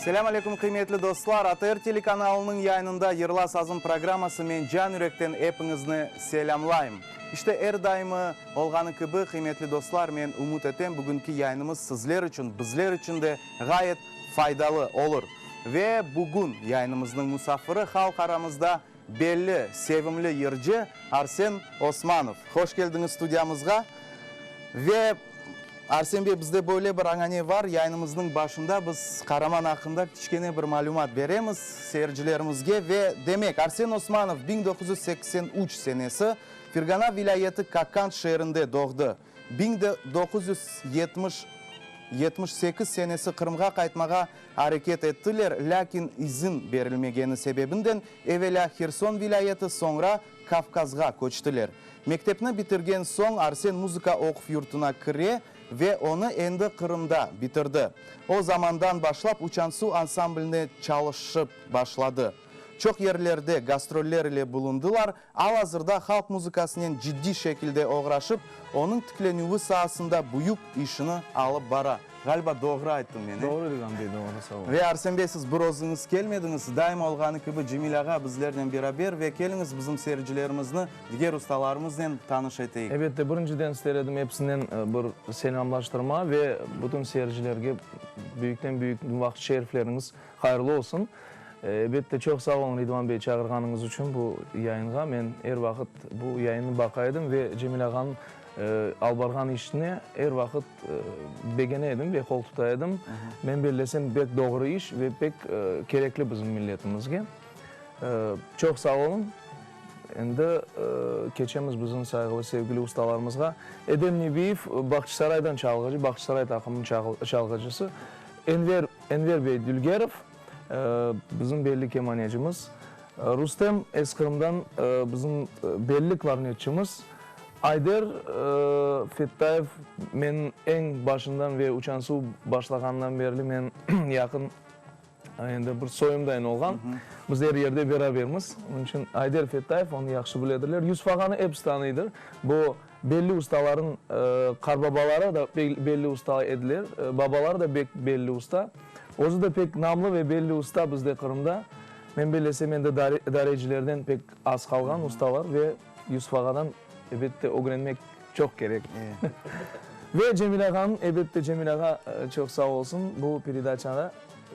Selâm aleyküm, qıymetli dostlar! ATR telekanalınıñ yayınında Yırla sazım programması men can yürekten epiñizni selâmlayım. İşte, er daimi olğanı kibi, qıymetli dostlar, men ümüt etem, bugünki yayınımız sizler içün, bizler içün de ğayet faydalı olur. Ve bugün yayınımıznıñ musafiri halq aramızda belli, sevimli yırcı Arsen Osmanov. Hoş keldiñiz studiyamızğa. Ve, Arsen bey, bizde böyle bir añane bar, yayınımıznıñ başında biz qaraman aqqında kiçkene bir malümat beremiz seyircilerimizge. Ve, demek, Arsen Osmanov 1983 senesi Fergana vilâyeti Kakand şeerinde doğdı. 1970 78 senesi Qırımğa qaytmağa areket ettiler, lâkin izin berilmegeni sebebinden evelâ Herson vilâyeti, soñra Kavkazğa köçtiler. Mektepni bitirgen soñ Arsen muzıka oquv yurtuna kire ve onı endi Qırımda bitirdi. O zamandan başlap Uçansu ansambline çalışıp başladı. Çoq yerlerde gastroller ile bulundılar, al-azırda halq muzıkasınen ciddiy şekilde oğraşıp, onıñ tiklenüvi saasında büyük işini alıp bara. Ğaliba doğru ayttım men, e? Doğru Ridvan bey, doğru, sağ olun. Ve Arsen bey, siz bir özüñiz kelmediñiz, daima olğanı kibi Cemil ağa bizlernen beraber ve keliñiz bizim seyircilerimizni diger ustalarımıznen tanış eteyik. Elbette, birinciden ister edim episinden bir selâmlaştırma ve bütün seyircilerge büyükten-büyük vaqıt şerifleriñiz hayırlı olsun. Elbette, çoq sağ oluñ, Ridvan bey, çağırğanıñız içün bu yayınğa. Men er vaqıt bu yayınnı baqa edim ve Cemil ağanıñ alıp barğan işine er vaqıt begene edim ve qol tuta edim. Men bellesem, pek doğru iş ve pek kerekli bizim milletimizge. Çoq sağ oluñ. Endi keçemiz bizim sayğılı, sevgili ustalarımızğa. Edem Nebiyev, Bağçasaraydan çalğıcı, Bağçasaray taqımınıñ çalğıcısı. Enver, Enver bey Dülgerov, Bizim belli kemanecimiz. Rustem Esqırımdan bizim belli klarnetçimiz. Ayder Fettayev menim eñ başından ve Uçan Suv başlağanından berli menim yaqın endi bir soyumdayın olğan. Biz er yerde berabermiz. Onıñ içün Ayder Fettayev, onı yahşı biledirler. Yusuf ağanı episi tanıydır. Bu belli ustaların qarbabaları da belli usta ediler, babaları da bek belli usta. Özü de pek namlı ve belli usta bizde Qırımda. Men bellesem, endi darecilerden pek az qalğan ustalar ve Yusuf ağadan, ebette, ögrenmek çoq kerek. Ve Cemil ağanıñ, ebette, Cemil ağa çoq sağ olsun, bu peredaçada,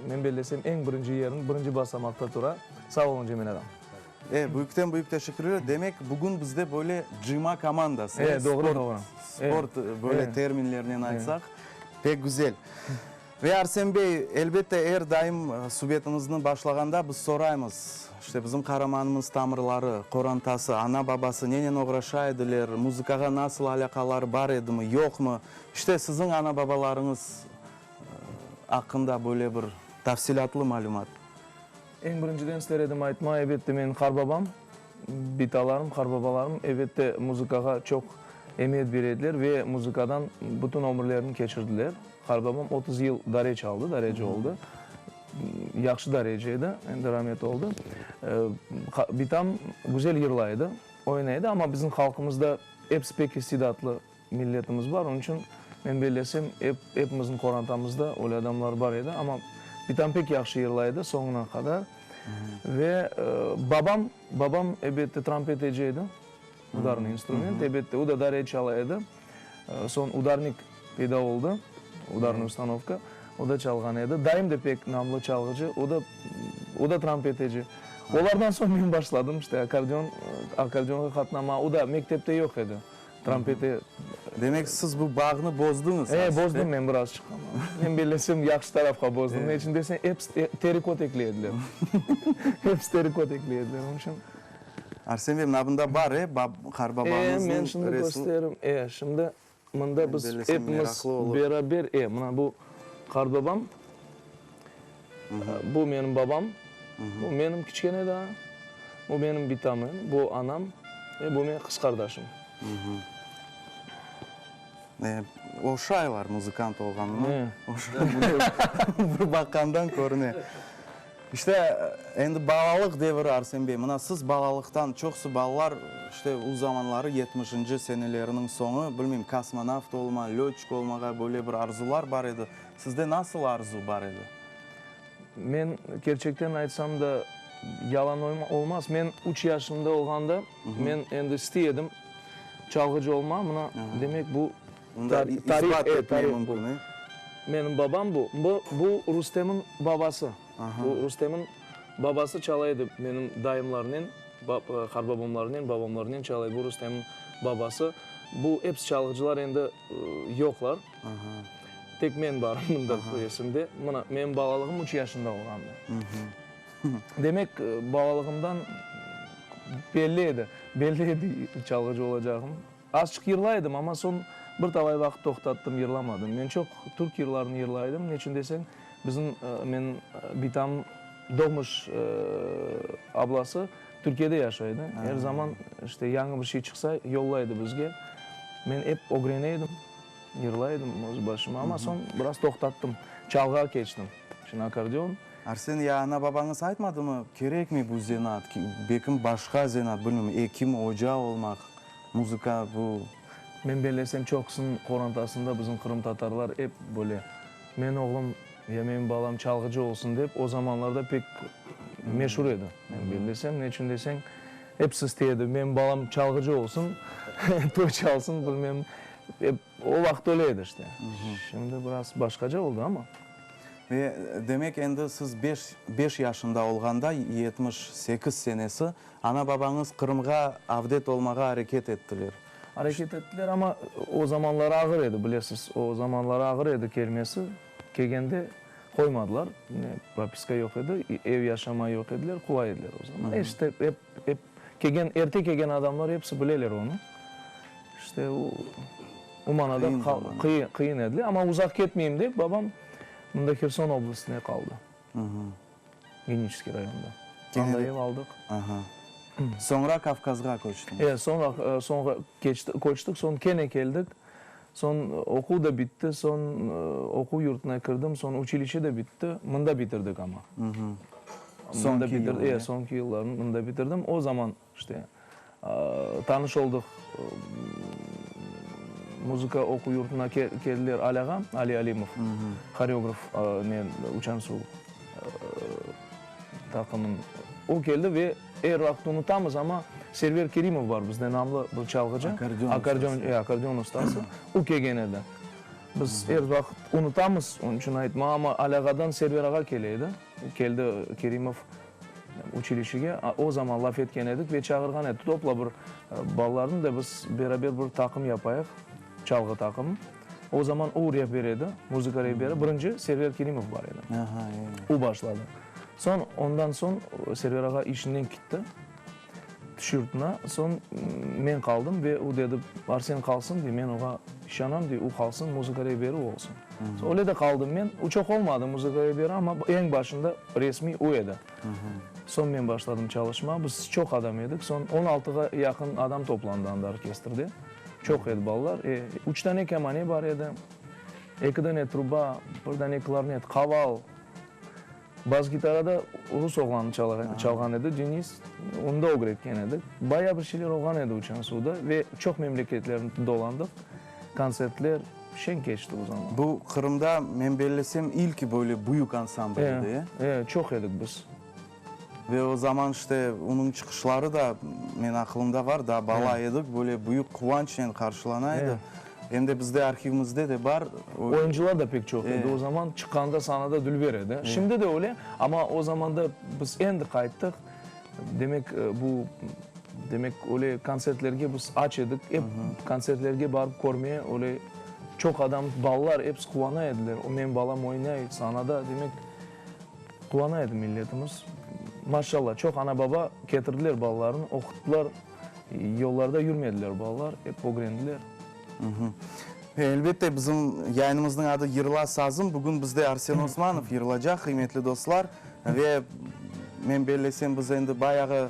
men bellesem, eñ birinci yerin, birinci basamaqta tura. Sağ oluñ, Cemil ağam. E, büyükten büyük teşekkürler. Demek, bugün bizde böyle cıyma komandası. E, doğru, doğru. Sport böyle terminlernen aytsaq, pek güzel. Ve Arsen bey, elbette, er daim subetimizni başlağanda biz soraymız, işte bizim qaramanımız tamırları, qorantası, ana-babası nenen oğraşa ediler, muzıkağa nasıl alâqaları bar edimi, yoqmı? İşte siziñ ana-babalarıñız aqqında böyle bir tafsilâtlı malümat. Eñ birinciden ister edim aytma, elbette, menim qarbabam, bitalarım, qarbabalarım, elbette, muzıkağa çoq emiyet bere ediler ve muzıkadan bütün ömürlerini keçirdiler. Qarbabam 30 yıl dare çaldı, dareci oldı. Yahşı dareci edi, endi ramet oldı. Bitam güzel yırlay edi, oynay edi, amma bizim halqımızda episi pek istidatlı milletimiz bar, onıñ içün men bellesem, ep, epimizniñ qorantamızda öyle adamlar bar edi, amma bitam pek yahşı yırlay edi soñuna qadar. Ve babam, babam, ebette, trampeteci edi, udarnıy instrument, ebette, o da dare çala edi. Soñ udarnik peyda oldı, udarnıy ustanovka, o da çalğan edi. Dayım da pek namlı çalğıcı, o da, o da trampeteci. Olardan soñ men başladım, işte, akkordeon, akkordeonğa qatnama, o da mektepte yoq edi. Trampete. Demek, siz bu bağnı bozdıñız. E, bozdım men birazçıq amma. Men bellesem, yahşı tarafqa bozdım. Ne içün deseñ, episi teri kötekley ediler. Episi teri kötekley ediler, onıñ içün. Arsen bey, mına bunda bar, e, qarbabañıznıñ resmi. E, men şimdi kösteririm. E, şimdi mında biz epimiz beraber, e, mına bu qarbabam, bu menim babam, bu menim kiçkene daa, bu menim bitamım, bu anam ve bu menim qız qardaşım. Oşaylar muzıkant olğanına, bir baqqandan körüne. İşte, endi balalıq deviri, Arsen bey, mına siz balalıqtan, çoqusı balalar, işte, o zamanları, yetmişinci seneleriniñ soñu, bilmeyim, kosmonavt olma, lötçik olmağa böyle bir arzular bar edi. Sizde nasıl arzu bar edi? Men, kerçekten aytsam da, yalan olmaz, men üç yaşımda olğanda, men endi istey edim çalğıcı olma, mına, demek, bu tarih, tarih bu. Menim babam bu. Bu, bu Rustemniñ babası. Bu Rustemniñ babası çala edi menim dayımlarnen, qarbabamlarnen, babamlarnen çala edi. Bu Rustemniñ babası. Bu episi çalğıcılar endi yoqlar. Tek men barım mında resimde. Mına, menim balalığım üç yaşında olğandı. Demek, balalığımdan belli edi, belli edi çalğıcı olacağım. Azçıq yırlay edim, amma soñ bir talay vaqıt toqtattım, yırlamadım. Men çoq türk yırlarını yırlay edim. Neçün deseñ, bizim, menim bitam doğmuş ablası Türkiyede yaşay edi. Er zaman, işte, yañı bir şey çıqsa, yollay edi bizge. Men ep ögrene edim, yırlay edim öz başıma, amma soñ biraz toqtattım, çalğığa keçtim. Şimdi akkordeon. Arsen, ya ana-babañız aytmadımı, kerekmey bu zenaat, bekim başqa zenaat, bilmeyim, ekim, oca olmaq, muzıka bu. Men bellesem, çoqusınıñ qorantasında bizim qırımtatarlar ep böyle, men oğlum ya menim balam çalğıcı olsun dep, o zamanlarda pek meşur edi, men bellesem. Neçün deseñ, episi istey edi, menim balam çalğıcı olsun, toy çalsın, bilmem, ep o vaqıt öyle edi işte. Şimdi biraz başqaca oldı, amma. Ve, demek, endi siz beş, beş yaşında olğanda, 78 senesi, ana-babañız Qırımğa avdet olmağa areket ettiler. Areket ettiler, amma o zamanları ağır edi, bilesiz, o zamanları ağır edi kelmesi. Kelgende qoymadılar, ne propiska yoq edi, ev yaşama yoq ediler, quva ediler o zaman. İşte, ep, ep kelgen, erte kelgen adamlar episi bileler onı. İşte, o, o manada qıyın, qıyın ediler, amma uzaq ketmeyim dep, babam mında Herson oblastında qaldı, Geniçeskiy rayonında. Anda ev aldıq. Soñra Kavkazğa köçtiñiz. E, soñra, soñra keçti, köçtik, soñ kene keldik. Soñ oquv da bitti, soñ oquv yurtuna kirdim, soñ uçilişe de bitti, mında bitirdik amma. Soñki yılları. E, soñki yıllarını mında bitirdim. O zaman İşte, tanış oldıq, muzıka oquv yurtuna keldiler Ali ağa, Ali Alimov, horeograf, ne, Uçan suv taqımınıñ. O keldi ve er vaqıt unutamız, amma Server Kerimov bar bizde, namlı bir çalğıcı, akkordeon, e, akkordeon ustası, o kelgen edi. Biz er vaqıt unutamız, onıñ içün aytma, amma Ali ağadan Server ağa kele edi, keldi Kerimov. Uçilişege o zaman laf etken edik ve çağırğan edi, topla bir balalarnı da biz beraber bir taqım yapayıq, çalğı taqımı. O zaman o rehber edi, muzıka rehberi, birinci Server Kerimov bar edi. O başladı. Soñ, ondan soñ Server ağa işinden kitti, tüşürtına, soñ men qaldım ve o dedi, Arsen qalsın, dey, men oğa işanam, dey, o qalsın, muzıka rehberi o olsun. Öyle de qaldım men. O çoq olmadı muzıka reberi, amma eñ başında resmiy o edi. Soñ men başladım çalışmağa. Biz çoq adam edik. Soñ on altığa yaqın adam toplandı anda orkestrde. Çoq edi balalar. Üç dane kemane bar edi, eki dane truba, bir dane klarnet, qaval. Bas gitarada rus oğlanı çalğan edi, Denis, onı da ögretken edik. Bayağı bir şeyler olğan edi Uçansuvda ve çoq memleketlerni dolandıq, kontsertler, şeñ keçti o zaman. Bu Qırımda, men bellesem, ilki böyle büyük ansambl edi, e? E, çoq edik biz. Ve o zaman işte onıñ çıqışları da, men aqılımda bar, daa bala edik, böyle büyük quvançnen qarşılana edi. Em de bizde arhivimizde de bar. Oyuncılar da pek çoq edi o zaman, çıqqanda sanada dülber edi. Şimdi de öyle, amma o zamanda biz endi qayttıq, demek, bu, demek, öyle kontsertlerge biz aç edik, ep kontsertlerge barıp körmeye, öyle çoq adam, balalar episi quvana ediler, o menim balam oynay sanada, demek, Quvana edi milletimiz. Maşallah, çoq ana-baba ketirdiler balalarını, oquttılar, yollarda yürmediler balalar, ep ögrendiler. Elbette, bizim yayınımıznıñ adı Yırla sazım. Bugün bizde Arsen Osmanov yırlacaq, qıymetli dostlar. Ve men bellesem, biz endi bayağı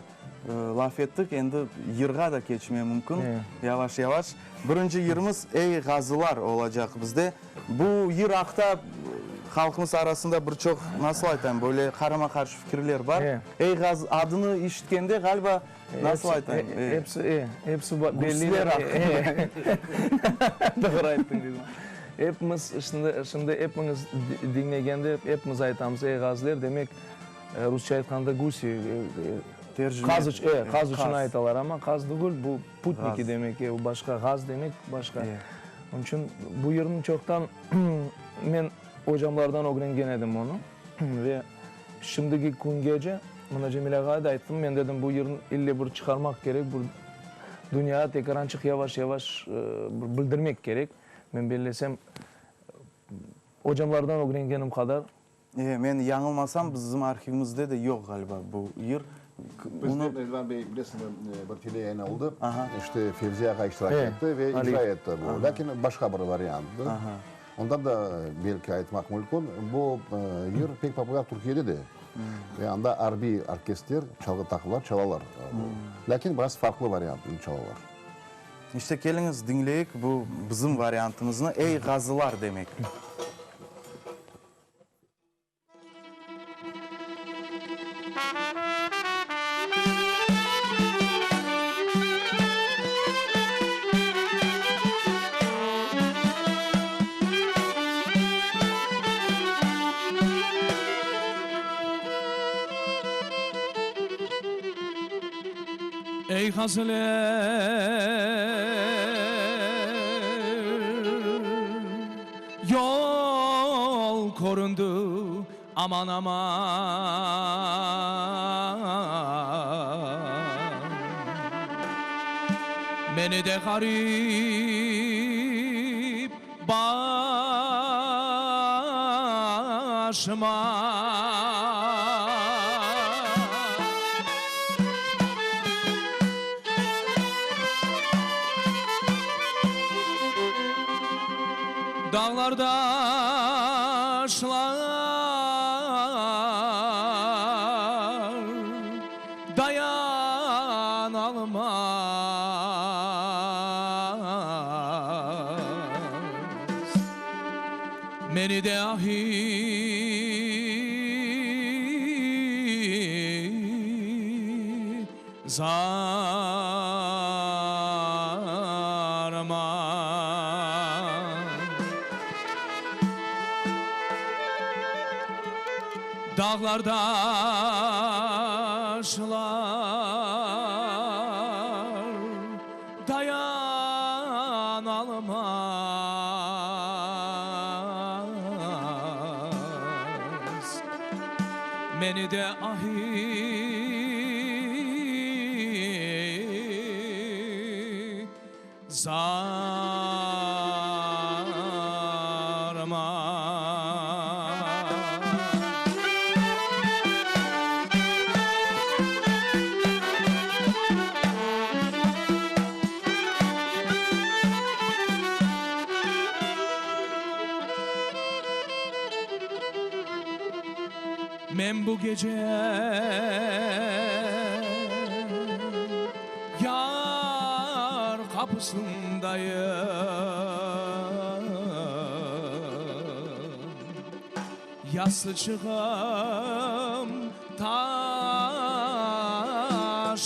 laf ettik, endi yırğa da keçme mümkün, yavaş-yavaş. Birinci yırımız Ey, ğazılar olacaq bizde. Bu yır aqta halqımız arasında bir çoq, nasıl aytayım, böyle qarama-qarşı fikirler bar. Ey, ğaz adını işitkende, ğaliba, nasıl aytayım? Episi, e, episi belli. Gürsler aqqında. Doğru ayttıñ, Ridvan. Epimiz şimdi, şimdi epiñiz diñlegende epimiz aytamız, ey ğazler, demek, rusça aytqanda gusi, qaz, e, qaz içün aytalar, amma qaz tügül, bu putniki demek, e, başqa, ğaz demek başqa. Onıñ içün bu yırnı çoqtan men ocamlardan ögrengen edim onı ve şimdiki küngece, mına Cemil ağaya da ayttım, men dedim, bu yırnı ille bir çıqarmaq kerek, bir dünyağa tekarançıq yavaş-yavaş bir bildirmek kerek. Men bellesem, ocamlardan ögrengenim qadar. E, men yañılmasam, bizim arhivimizde de yoq ğaliba bu yır. Bizde, Ridvan bey, bilesiñmi, bir teleyayın oldı. İşte Fevzi ağa iştirak etti ve icra etti bu. Lâkin başqa bir varianttı. Ondan da belki aytmaq mümkün, bu yır pek populâr Türkiyede de. Ve anda arbiy orkestr, çalğı taqımlar çalalar. Lâkin biraz farqlı variantını çalalar. İşte, keliñiz, diñleyik bu bizim variantımıznı, Ey, ğazılar demek. Ey ğazıler, yol köründi, aman, aman. Meni de ğarip başıma. Dağlar, taşlar dayanalmaz. Meni de ahi zarma. Dağlar, taşlar dayanalmaz. Meni de ahi zarma. Men bu gece yar qapısındayım. Yastıçığım taş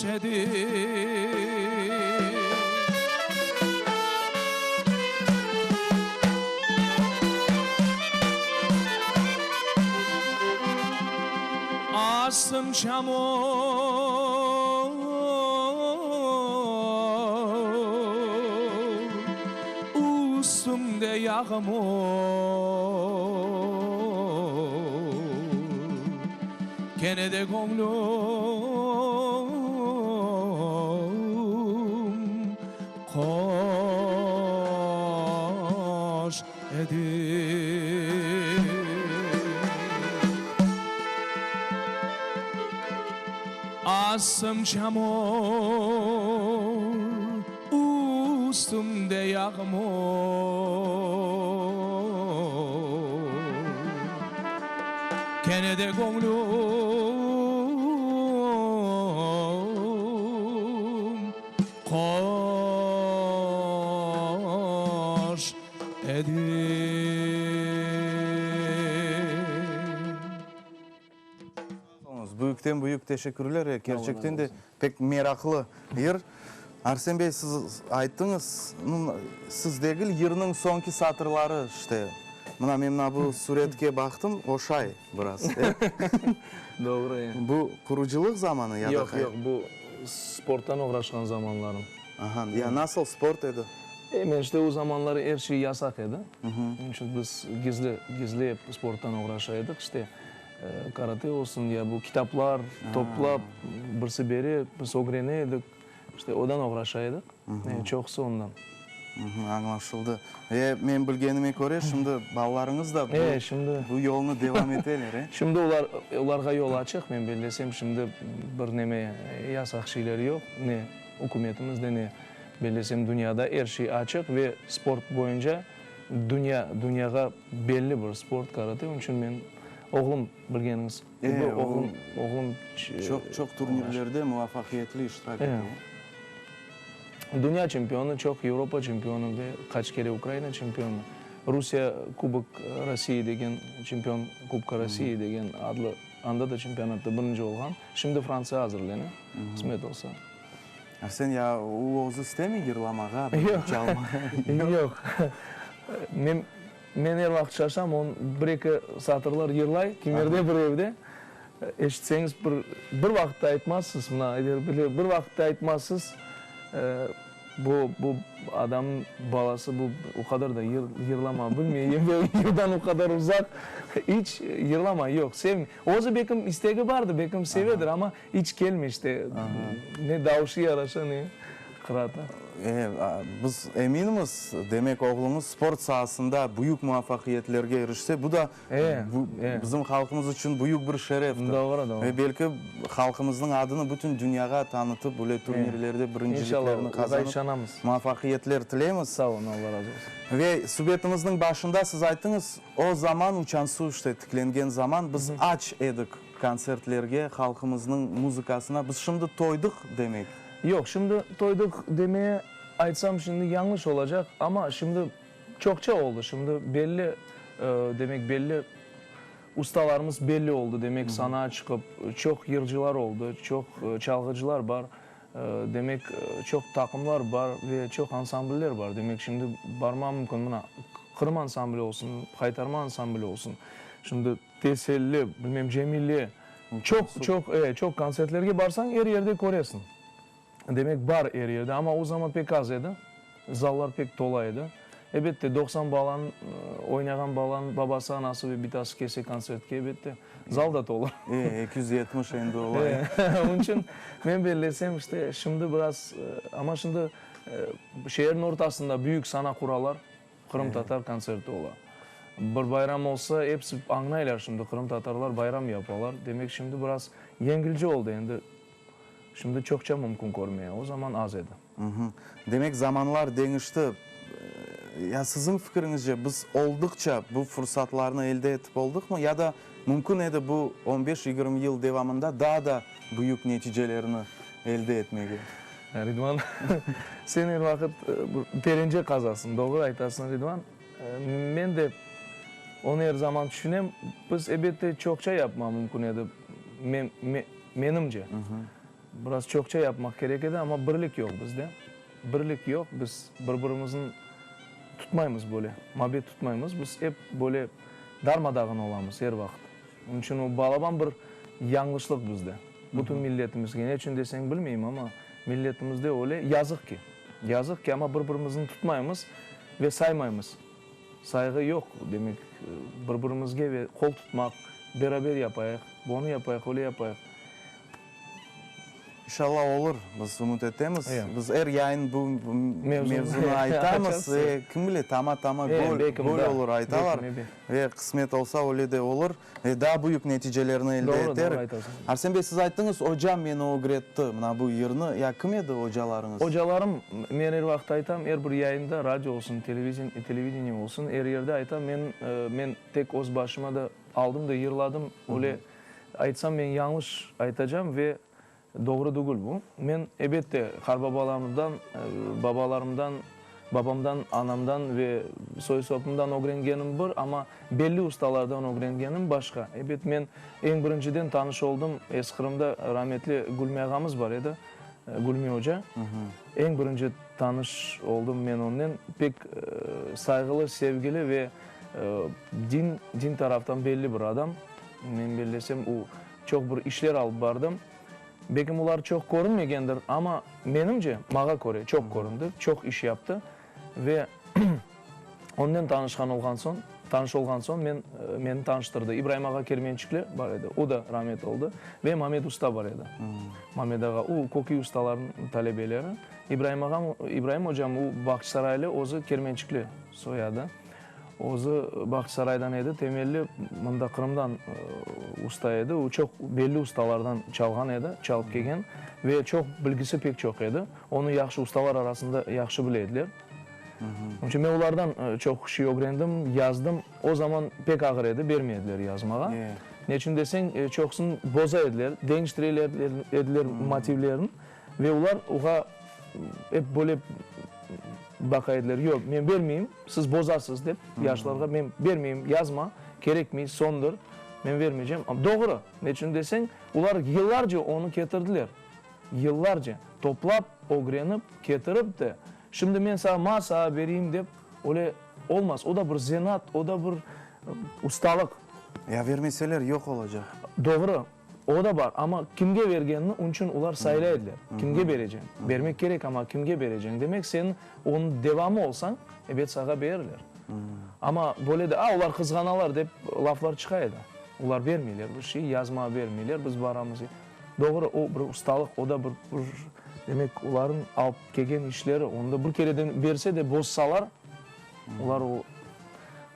edi. Astım çamur Üstümde yağmur Kene de göñlüm hoş edi. Astım çamur, üstümde yağmur. Kene de göñlüm hoş edi. Büyükten büyük teşekkürler. Kerçekten de pek meraqlı yır. Arsen bey, siz ayttıñız, siz degil, yırnıñ soñki satırları, işte, mına men mına bu suretke baqtım, oşay biraz. Doğru, e. Bu qurucılıq zamanı ya da? Yoq, yoq, bu sporttan oğraşqan zamanlarım. Aha, ya nasıl sport edi? E, men işte o zamanları er şey yasaq edi. Onıñ içün biz gizli, gizli ep sporttan oğraşa edik, işte. Karate olsun ya bu kitaplar toplap birisi bere, biz ögrene edik, işte odan oğraşa edik, çoqusı ondan. Añlaşıldı. Ve men bilgenime köre, şimdi balalarıñız da bu yolnı devam eteler, e? Şimdi olar, olarğa yol açıq, men bellesem, şimdi bir neme yasaq şeyler yoq, ne ükümetimizde, ne bellesem dünyada er şey açıq ve sport boyunca dünya, dünyağa belli bir sport karate, onıñ içün men Oğlum, bilgeniñiz kibi, oğlum, oğlum. Çoq, çoq turnirlerde muvafaqiyetli iştirak ete. Dünya çempionı, çoq Avropa çempionı ve qaç kere Ukraina çempionı. Rusiye Kubok Rossiyi degen, çempion Kubka Rossiyi degen adlı, anda da çempionatta birinci olğan. Şimdi Frantsiya azırlene, qısmet olsa. Arsen, ya o özü istemiy yırlamağa, çalmağa? Yoq. Men Men er vaqıt şaşam, on bir-eki satırlar yırlay, kimerde bir evde. Eşitseñiz, bir, bir vaqıtta aytmazsız, mına, Ayder bile, bir vaqıtta aytmazsız, bu, bu adamnıñ balası bu o qadar da yır, yırlama bilmey, em de yırdan o qadar uzaq, iç yırlamay, yoq, sevmey. Özü belkim istegi bardır, belkim sevedir, amma iç kelmey işte, ne davuşı yaraşa, ne qıratı. E, biz eminmiz, demek, oğluñız sport saasında büyük muvafaqiyetlerge irişse, bu da bizim halqımız içün büyük bir şereftir. Doğru, doğru. Ve belki halqımıznıñ adını bütün dünyağa tanıtıp, böyle turnirlerde birinciliklerni qazanıp, muvafaqiyetler tileymiz. Sağ olun, Alla razı olsun. Ve subetimizniñ başında siz ayttıñız, o zaman, Uçan-Suv işte tiklengen zaman, biz aç edik kontsertlerge, halqımıznıñ muzıkasına. Biz şimdi toydıq, demek. Yoq, şimdi toydıq demeye aytsam şimdi yañlış olacaq, amma şimdi çoqça oldı, şimdi belli, demek belli ustalarımız belli oldı, demek sanağa çıqıp çoq yırcılar oldı, çoq çalğıcılar bar, demek çoq taqımlar bar ve çoq ansambller bar, demek şimdi barma mümkün, mına Qırım ansambli olsun, Haytarma ansambli olsun, şimdi Teselli, bilmem Cemile, çoq, çoq, e, çoq kontsertlerge barsañ, er yerde köresiñ. Demek, bar er yerde, amma o zaman pek az edi, zallar pek tola edi. Ebette, 90 balanıñ, oynağan balanıñ babası, anası ve bitası kelse kontsertke, ebette, zal da tolu. E, 270 endi ola. E, onıñ içün men bellesem, işte, şimdi biraz, amma şimdi şeerniñ ortasında büyük sana quralar, Qırımtatar kontserti ola. Bir bayram olsa, episi añlaylar şimdi, qırımtatarlar bayram yapalar. Demek, şimdi biraz yengilce oldı endi. Şimdi çoqça mümkün körmeye, o zaman az edi. Demek, zamanlar deñişti. Ya siziñ fikiriñizce, biz olduqça bu fursatlarnı elde etip olduqmı? Ya da mümkün edi bu on beş-yigirmi yıl devamında daa da büyük neticelerni elde etmege? Ridvan, sen er vaqıt bir terence qazasıñ, doğru aytasıñ, Ridvan. Men de onı er zaman tüşünem. Biz, ebette, çoqça yapma mümkün edi, menimce. Biraz çoqça yapmaq kerek edi, amma birlik yoq bizde. Birlik yoq, biz bir-birimizni tutmaymız böyle, mabet tutmaymız. Biz ep böyle darma-dağın olamız er vaqıt. Onıñ içün o balaban bir yañlışlıq bizde. Bütün milletimizge, ne içün deseñ bilmeyim, amma milletimizde öyle, yazıq ki. Yazıq ki, amma bir-birimizni tutmaymız ve saymaymız. Sayğı yoq, demek, bir-birimizge ve qol tutmaq, beraber yapayıq, bunı yapayıq, öyle yapayıq. İnşallah olur, biz ümüt etemiz. Biz er yayın bu mevzunı aytamız. Kim bile, tama-tama göl, göl olur aytalar. Ve qısmet olsa öyle de olur. Ve daa büyük neticelerni elde eterik. Arsen bey, siz ayttıñız, ocam meni ögretti mına bu yırnı. Ya kim edi ocalarıñız? Ocalarım, men er vaqıt aytam, er bir yayında, radio olsun, televideniye olsun, er yerde aytam, men, men tek öz başıma da aldım da yırladım, öyle Aytsam, men yañlış aytacam ve doğru degil bu. Men, ebette, qarbabalarımdan, babalarımdan, babamdan, anamdan ve soy-sopumdan ögrengenim bir, amma belli ustalardan ögrengenim başqa. Ebet, men eñ birinciden tanış oldım, Esqırımda rametli Gülmi ağamız bar edi. Gülmi oca. Eñ birinci tanış oldım men onnen. Pek sayğılı, sevgili ve din, din taraftan belli bir adam. Men bellesem, o çoq bir işler alıp bardı. Belkim olar çoq körünmegendir, amma menimce, mağa köre, çoq köründi, çoq iş yaptı. Ve onnen tanışqan olğan soñ, tanış olğan soñ men, meni tanıştırdı. İbraim ağa Kermençikli bar edi, o da ramet oldı. Ve Mamet usta bar edi. Mamet ağa, o Kökiy ustalarnıñ talebeleri. İbraim ağam, İbraim ocam, o Bağçasaraylı, özü Kermençikli soyadı. Özü Bağçasaraydan edi, temelli mında Qırımdan usta edi. O çoq belli ustalardan çalğan edi, çalıp kelgen ve çoq bilgisi pek çoq edi. Onı yahşı ustalar arasında yahşı bile ediler. Onıñ içün men olardan çoq şey ögrendim, yazdım. O zaman pek ağır edi, bermey ediler yazmağa. Neçün deseñ, çoqusını boza ediler, deñiştire ediler motivlerini ve olar oğa ep böyle baqa ediler, yoq, men bermeyim, siz bozasız dep, yaşlarğa men bermeyim, yazma, kerekmey, soñdır, men vermeycem. Doğru, neçün deseñ, olar yıllarca onı ketirdiler. Yıllarca toplap, ögrenip, ketirip de, şimdi men saña ma saña bereyim dep, öyle olmaz. O da bir zenaat, o da bir ustalıq. Ya vermeseler, yoq olacaq. Doğru, o da bar, amma kimge vergenini, onıñ içün olar saylay ediler. Kimge bereceñ? Bermek kerek, amma kimge bereceñ? Demek, sen onıñ devamı olsañ, ebet, saña berirler. Amma böyle de, a, olar qızğanalar dep laflar çıqa edi. Olar bermeyler bir şey, yazma bermeyler, biz baramız. Doğru, o bir ustalıq, o da bir, bir, demek, olarnıñ alıp kelgen işleri, onı da bir kereden berse de bozsalar, olar o,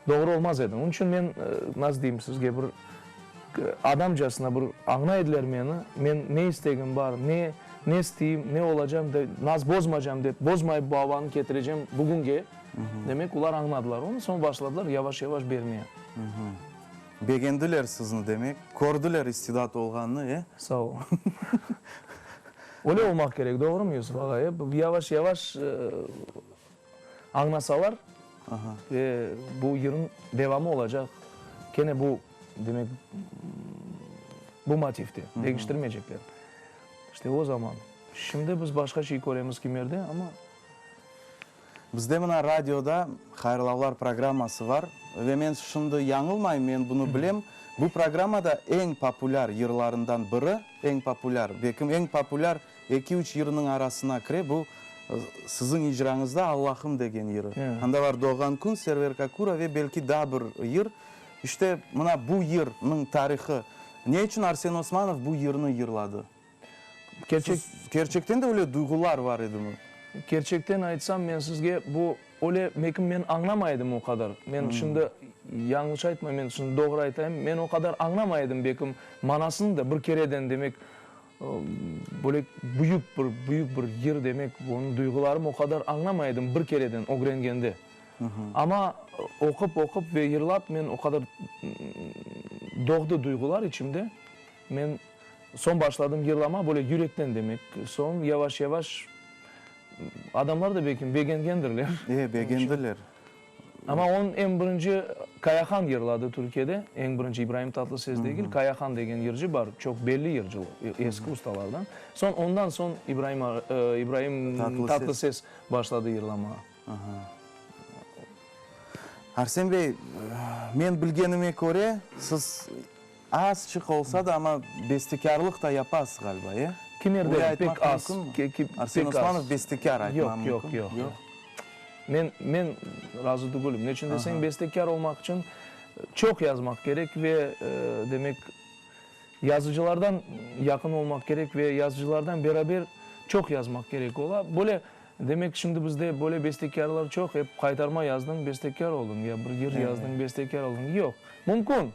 doğru olmaz edi. Onıñ içün men, nasıl deyim sizge, bir adamcasına bir añlay ediler meni, men ne istegim bar, ne, ne isteyim, ne olacam, de, naz bozmacam dep, bozmayıp bu avanı ketirecem bugünge, demek, olar añladılar onı, soñ başladılar yavaş-yavaş bermeye. Begendiler sizni demek, kördiler istidat olğanını, e? Sağ ol. Öyle olmaq kerek, doğrumı, Yusuf ağa? E, yavaş-yavaş añlasalar, ve bu yırnıñ devamı olacaq, kene bu, demek, bu motivde, deñiştirmeycekler. İşte o zaman. Şimdi biz başqa şey köremiz kimerde, amma. Bizde mına radioda Hayırlavlar programması var ve men şimdi yañılmayım, men bunı bilem, bu programmada eñ populâr yırlarından biri, eñ populâr, belkim eñ populâr eki-üç yırnıñ arasına kire, bu siziñ icrañızda Allahım degen yırı. Anda var Doğğan kün, Server Kakura ve belki daa bir yır. İşte, mına bu yırnıñ tarihı. Ne içün Arsen Osmanov bu yırnı yırladı? Kerçek. Kerçekten de öyle duyğular var edimi? Kerçekten aytsam, men sizge bu öyle belki men añlamay edim o qadar. Men şimdi yañlış aytmay, men şimdi doğru aytayım, men o qadar añlamay edim belkim manasını da bir kereden demek böyle büyük bir büyük bir yır demek onıñ duyğularım o qadar añlamay edim bir kereden ögrengende. Amma oqup oqup ve yırlap men o qadar doğdı duyğular içimde men Soñ başladım yırlama, böyle yürekten demek. Soñ yavaş-yavaş adamlar da belki begengendirler. E, begendiler. Amma onıñ eñ birinci Kayahan yırladı Türkiyede. Eñ birinci İbrahim Tatlıses degil, Kayahan degen yırcı bar, çoq belli yırcı, eski ustalardan. Soñ ondan soñ İbrahim İbrahim Tatlıses başladı yırlamağa. Arsen bey, men bilgenime köre, siz Azçıq olsa da, amma bestekârlıq da yapasız ğaliba, e? Kimerde, pek az. Arsen Osmanov bestekâr aytmaq mümkün? Yoq, yoq, yoq. Men, men razı tügülim. Neçün deseñ, bestekâr olmaq içün çoq yazmaq kerek ve, demek, yazıcılardan yaqın olmaq kerek ve yazıcılardan beraber çoq yazmaq kerek ola. Böyle, demek, şimdi bizde böyle bestekârlar çoq, ep qaytarma yazdıñ, bestekâr oldıñ, ya bir yır yazdıñ, bestekâr oldıñ. Yoq. Mümkün.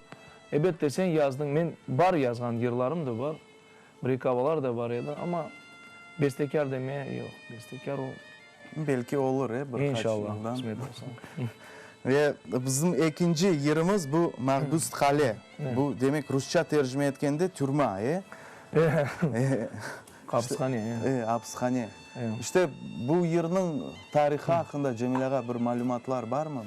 Ebette, sen yazdıñ, men bar yazğan yırlarım da bar, bir-eki avalar da bar edi, amma bestekâr demeye yoq, bestekâr o. Belki olur, e, bir qaç İnşallah, yıldan. Qısmet olsa. Ve bizim ekinci yırımız bu Mahbüs qale. Bu, demek, rusça tercime etkende türma, e? E. Apishane, e. E, apishane. İşte, bu yırnıñ tarihı aqqında, Cemil ağa, bir malümatlar barmı?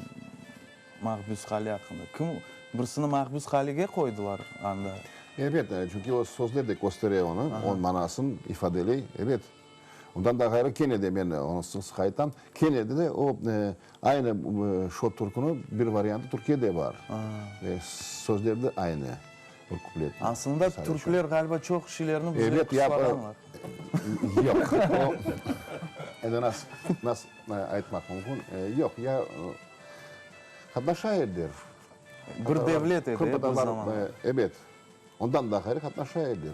Mahbüs qale aqqında. Kim, birisini mahbüs qalege qoydılar anda? Ebet, çünki o sözler de köstere onı, onıñ manasını ifadeley, ebet. Ondan da ğayrı kene de men onı sıq-sıq aytam, kene de o aynı şo türküni bir variantı Türkiyede bar. Ve sözleri de aynı bir kuplet. Aslında türkler ğaliba çoq şeylerni bizden qısqanlar. Yoq, o endi nasıl nasıl aytmaq mümkün? Yoq, ya qatnaşa ediler. Bir devlet edi bir zamanlar. Ebet. Ondan da ğayrı qatnaşa ediler.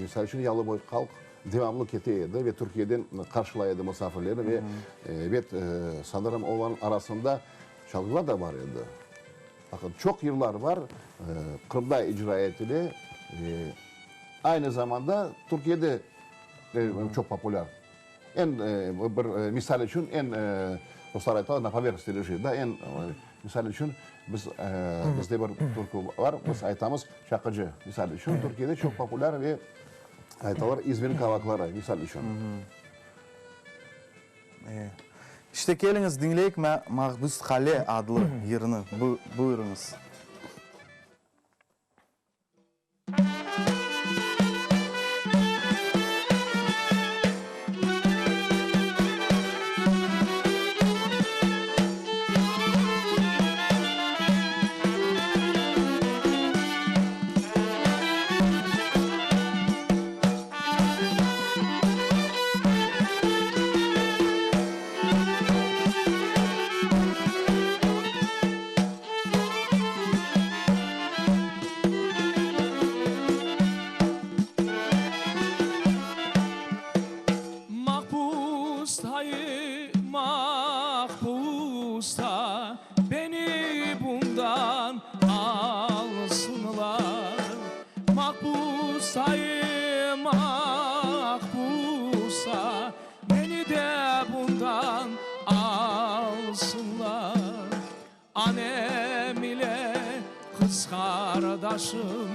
Misal içün, Yalıboy halq devamlı kete edi ve Türkiyeden qarşılay edi musafirlerni ve, ebet, sanırım, olarnıñ arasında çalğılar da bar edi. Bakın, çoq yırlar bar, Qırımda icra etile ve aynı zamanda Türkiyede çoq populâr. Eñ bir misal içün, eñ ruslar aytalar, na poverhnosti lejit, da, eñ misal içün, biz, bizde bir türkü bar, biz aytamız, Çaqıcı, misal içün, Türkiyede çoq populâr ve aytalar İzmir kavakları, misal içün. İşte, keliñiz, diñleyik Mahbüs qale adlı yırnı. Buyurıñız. Mahpustayım, mahpusta, Beni bundan alsınlar. Mahpustayım, mahpusta, Beni de bundan alsınlar. Anem ile qız qardaşım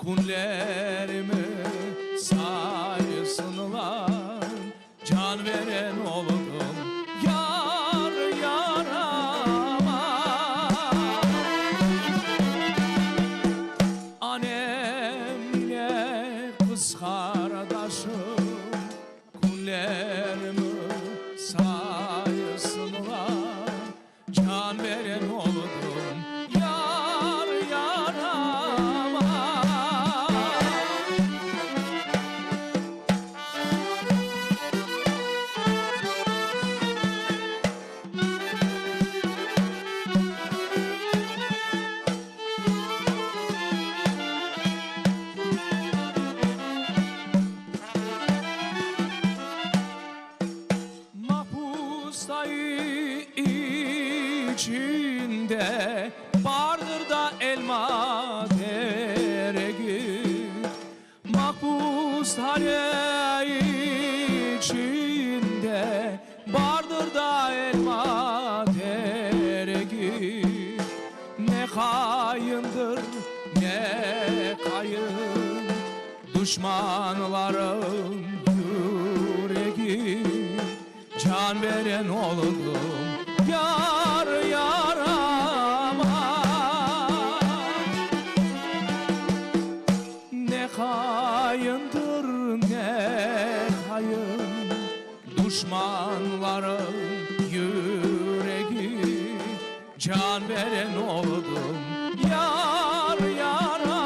Künlerimi saysınlar. Can veren oldım yar yarama. Anem ile qız qardaşım Künlerimi saysınlar. Can veren oldım yar yarama. Mahpusta içinde bardır da elma teregi. Mahpushane içinde bardır da elma teregi. Ne hayındır, ne qayın Duşmanlarıñ yüregi. Can veren oldım yar yarama. Ne hayındır, ne hayın Duşmanlarıñ yüregi. Can veren oldım yar yarama.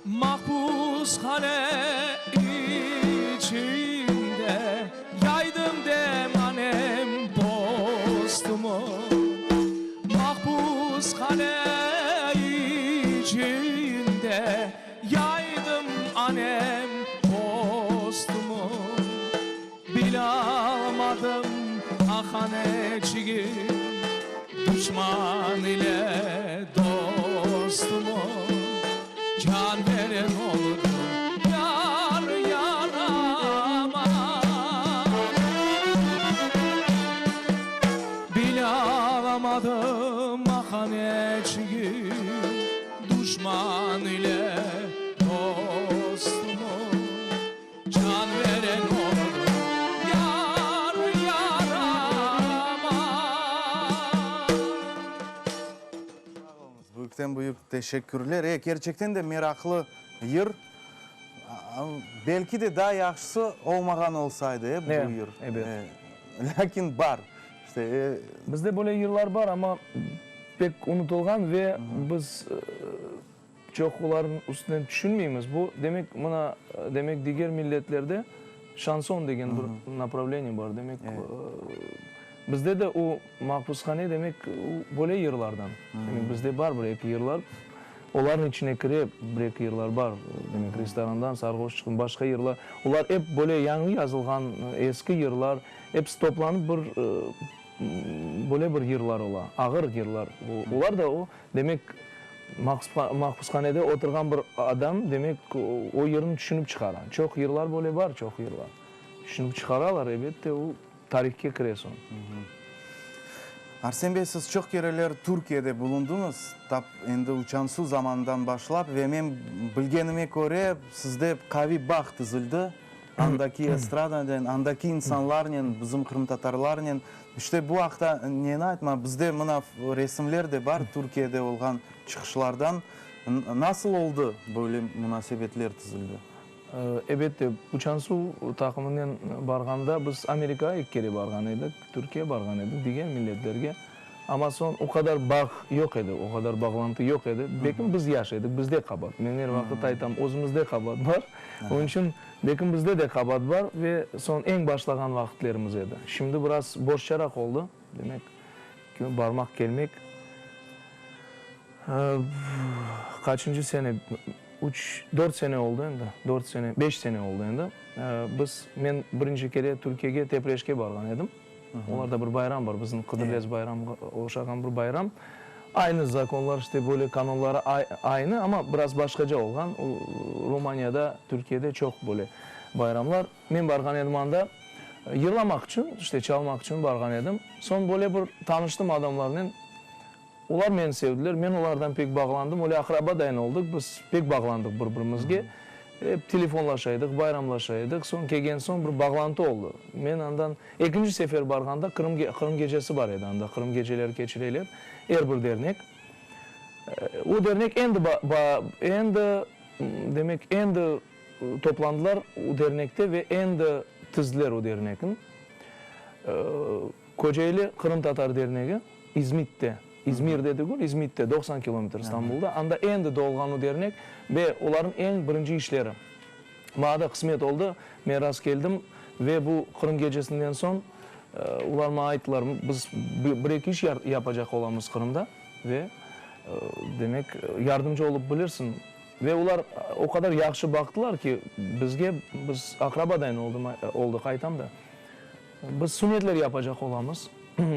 Mahpushane içinde yaydım dem anem postumu. Mahpushane içinde yaydım anem postumu. Bilalmadım ahaneçigim, Duşman ile dostumu. Can veren oldu yar yarama. Bilalamadım ahaneçigim. Büyükten büyük teşekkürler. E, kerçekten de meraqlı yır. Belki de daa yahşısı olmağan olsaydı, e, bu yır. Ebet. Lâkin bar. İşte, e. Bizde böyle yırlar bar, amma pek unutılğan ve biz çoq olarnıñ üstünden tüşünmeymiz. Bu, demek, mına, demek, diger milletlerde şanson degen bir napravleniye bar. Demek, bizde de o mahpushane, demek, o böyle yırlardan. Demek, bizde bar bir-eki yırlar. Olarnıñ içine kire, bir-eki yırlar bar, demek, restorandan sarğoş çıqtım, başqa yırlar. Olar ep böyle yañı yazılğan eski yırlar, episi toplanıp bir böyle bir yırlar ola, ağır yırlar. Olar da o, demek, mahpushanede oturğan bir adam, demek, o yırnı tüşünip çıqara. Çoq yırlar böyle bar, çoq yırlar. Tüşünip çıqaralar, ebette, o Tarihke kire soñ. Arsen bey, siz çoq kereler Türkiyede bulundıñız, tap endi Uçan Su zamanından başlap ve men bilgenime köre, sizde qaviy bağ tizildi andaki estradanen, andaki insanlarnen, bizim qırımtatarlarnen. İşte bu aqta neni aytma, bizde mına resimler de bar Türkiyede olğan çıqışlardan. Nasıl oldı böyle munasebetler tizildi? Ebette, Uçan Suv taqımınen barğanda biz Amerikağa eki kere barğan edik, Türkiye barğan edik, diger milletlerge. Amma soñ o qadar bağ yoq edi, o qadar bağlantı yoq edi. Belkim biz yaş edik, bizde qabaat. Men er vaqıt aytam, özümizde qabaat bar. Onıñ içün belkim bizde de qabaat bar ve soñ eñ başlağan vaqıtlerimiz edi. Şimdi biraz boşçaraq oldı, demek, barmaq kelmek. Qaçıncı sene, üç, dört sene oldı endi, dört sene, beş sene oldı endi. Biz, men birinci kere Türkiyege Tepreşke barğan edim. Olarda bir bayram bar, bizim Qıdırlez bayramğa oşağan bir bayram. Aynı zakonlar, işte böyle kanonları aynı, amma biraz başqaca olğan. Romaniyada, Türkiyede çoq böyle bayramlar. Men barğan edim anda yırlamaq içün, işte çalmaq içün barğan edim. Soñ böyle bir tanıştım adamlarnen. Olar meni sevdiler, men olardan pek bağlandım, öyle aqraba dayın oldıq, biz pek bağlandıq bir-birimizge. Ep telefonlaşa edik, bayramlaşa edik. Soñ kelgen soñ bir bağlantı oldı. Men andan ekinci sefer barğanda Qırım Qırım gecesi bar edi anda, Qırım geceleri keçireler er bir dernek. O dernek endi endi, demek, endi toplandılar o dernekte ve endi tizdiler o dernekni. Kocaeli Qırımtatar dernegi İzmitte, İzmirde degil, İzmitte, 90 kilometr İstanbulda, anda endi doğulğan o dernek ve olarnıñ eñ birinci işleri. Maña da qısmet oldı, men rast keldim ve bu Qırım gecesinden soñ olar maña ayttılar, biz bir-eki iş yapacaq olamız Qırımda ve, demek, yardımcı olıp bilirsiñ. Ve olar o qadar yahşı baqtılar ki, bizge, biz aqrabadayın oldıq, aytam da. Biz sünnetler yapacaq olamız,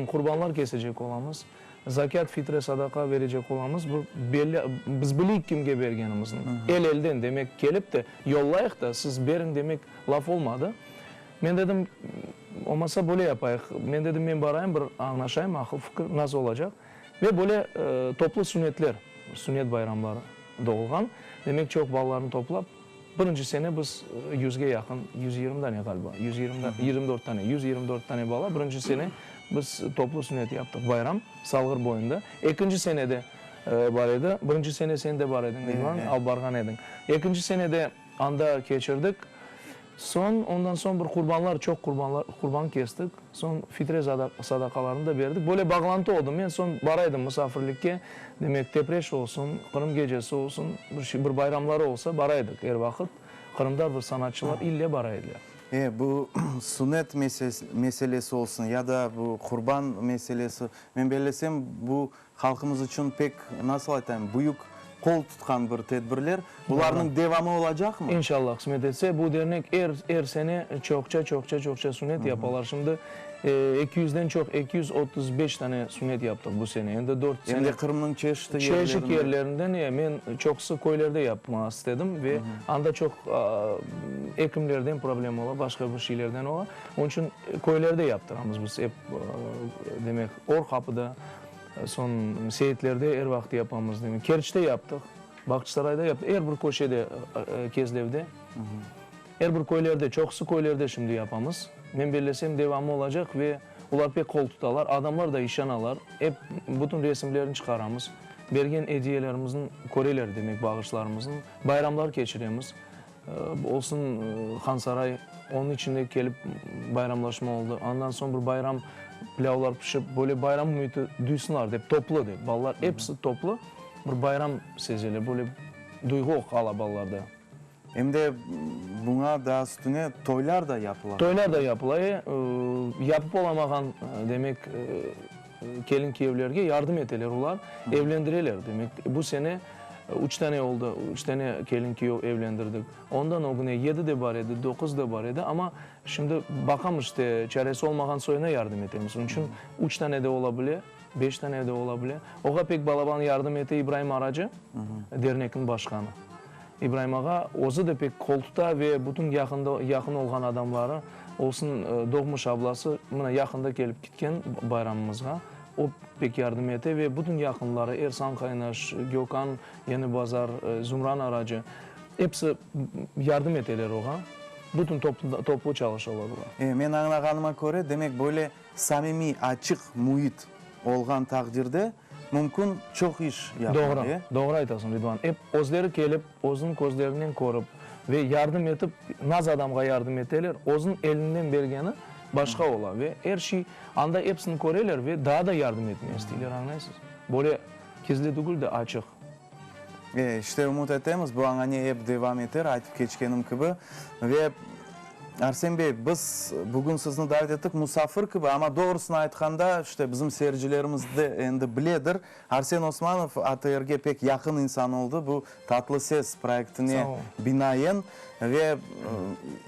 qurbanlar kesecek olamız, zakât, fitre, sadaqa verecek olamız, bir belli, biz bileyik kimge bergenimizni. El-elden, demek, kelip de, yollayıq da, siz beriñ demek laf olmadı. Men dedim, olmasa böyle yapayıq, men dedim, men barayım, bir añlaşayım, aqıl-fikir nasıl olacaq. Ve böyle toplu sünnetler, sünnet bayramları doğulğan. Demek, çoq balalarnı toplap, Birinci sene biz yüzge yaqın, 120 dane ğaliba, 124 dane, 124 dane bala birinci sene biz toplu sünnet yaptıq, bayram, Salğır boyunda. Ekinci sene de bar edi. Birinci sene sen de bar ediñ, İvan, alıp barğan ediñ. Ekinci sene de anda keçirdik. Soñ, ondan soñ bir qurbanlar, çoq qurbanlar, qurban kestik. Soñ fitre sadaqalarını da berdik. Böyle bağlantı oldı. Men soñ bara edim musafirlikke, demek, Tepreş olsun, Qırım gecesi olsun, bir şey, bir bayramları olsa, bara edik er vaqıt. Qırımda bir sanatçılar ille bara ediler. E, bu sünnet meselesi olsun ya da bu qurban meselesi, men bellesem, bu Halqımız içün pek, nasıl aytayım, büyük qol tutqan bir tedbirler. Bularnıñ devamı olacaqmı? İnşallah, qısmet etse, bu dernek er, er sene çoqça, çoqça, çoqça sünnet yapalar. Şimdi eki yüzden çoq, 235 tane sünnet yaptıq bu sene. Endi dört sene. Em de Qırımnıñ çeşit yerlerinden. Çeşit yerlerinden, e, men çoqusı köylerde yapmağa istedim ve anda çoq ekimlerden problem ola, başqa bir şeylerden ola. Onıñ içün köylerde yaptıramız biz ep, demek, Or Qapıda. Soñ Seyitlerde er vaqıt yapamız, demek. Kerçte yaptıq, Bağçasarayda yaptıq, er bir köşede, Kezlevde, er bir köylerde, çoqusı köylerde şimdi yapamız. Men bellesem, devamı olacaq ve olar pek qol tutalar, adamlar da işanalar. Ep bütün resimlerini çıqaramız. Bergen ediyelerimizni köreler, demek, bağışlarımıznı. Bayramlar keçiremiz. Olsun Hansaray, onıñ içinde kelip bayramlaşma oldı. Andan soñ bir bayram pilâvlar pişip, böyle bayram müiti duysınlar dep, toplu dep, balalar episi toplu bir bayram sezeler, böyle duyğu qala balalarda. Em de buña daa üstüne toylar da yapıla. Toylar da yapıla, e. Yapıp olamağan, demek, kelin-kiyevlerge yardım eteler olar, evlendireler. Demek, bu sene üç tane oldı, üç tane kelin-kiyev evlendirdik. Ondan ögüne yedi de bar edi, doquz da bar edi, amma şimdi baqamız, işte, çaresi olmağan soyuna yardım etemiz. Onıñ içün üç tane de ola bile, beş tane de ola bile. Oğa pek balaban yardım ete İbraim Aracı, dernekniñ başqanı. İbraim ağa özü de pek qol tuta ve bütün yaqında yaqın olğan adamları, olsun doğmuş ablası, mına yaqında kelip kitken bayramımızğa, o pek yardım ete ve bütün yaqınları, Ersan qaynaş, Gökhan Yeni Bazar, Zümran Aracı, episi yardım eteler oğa, bütün toplu çalışalar olar. E, men añlağanıma köre, demek böyle Samimiy, açıq müit olğan taqdirde mümkün çoq iş yapmaq, Doğru, e? doğru aytasıñ, Ridvan. Ep özleri kelip, özüniñ közlerinen körip ve yardım etip, naz adamğa yardım eteler, özüniñ elinden bergeni başqa ola ve er şey, anda episini köreler ve daa da yardım etmege isteyler, añlaysız? Böyle gizli tügül de, açıq. E, işte ümüt etemiz, bu anane ep devam eter, aytıp keçkenim kibi. Ve, Arsen bey, biz bugün sizni davet ettik musafir kibi, amma doğrusını aytqanda, işte bizim seyircilerimiz de endi biledir, Arsen Osmanov ATR-ge pek yaqın insan oldı, bu Tatlı ses proyektine binaen. Ve,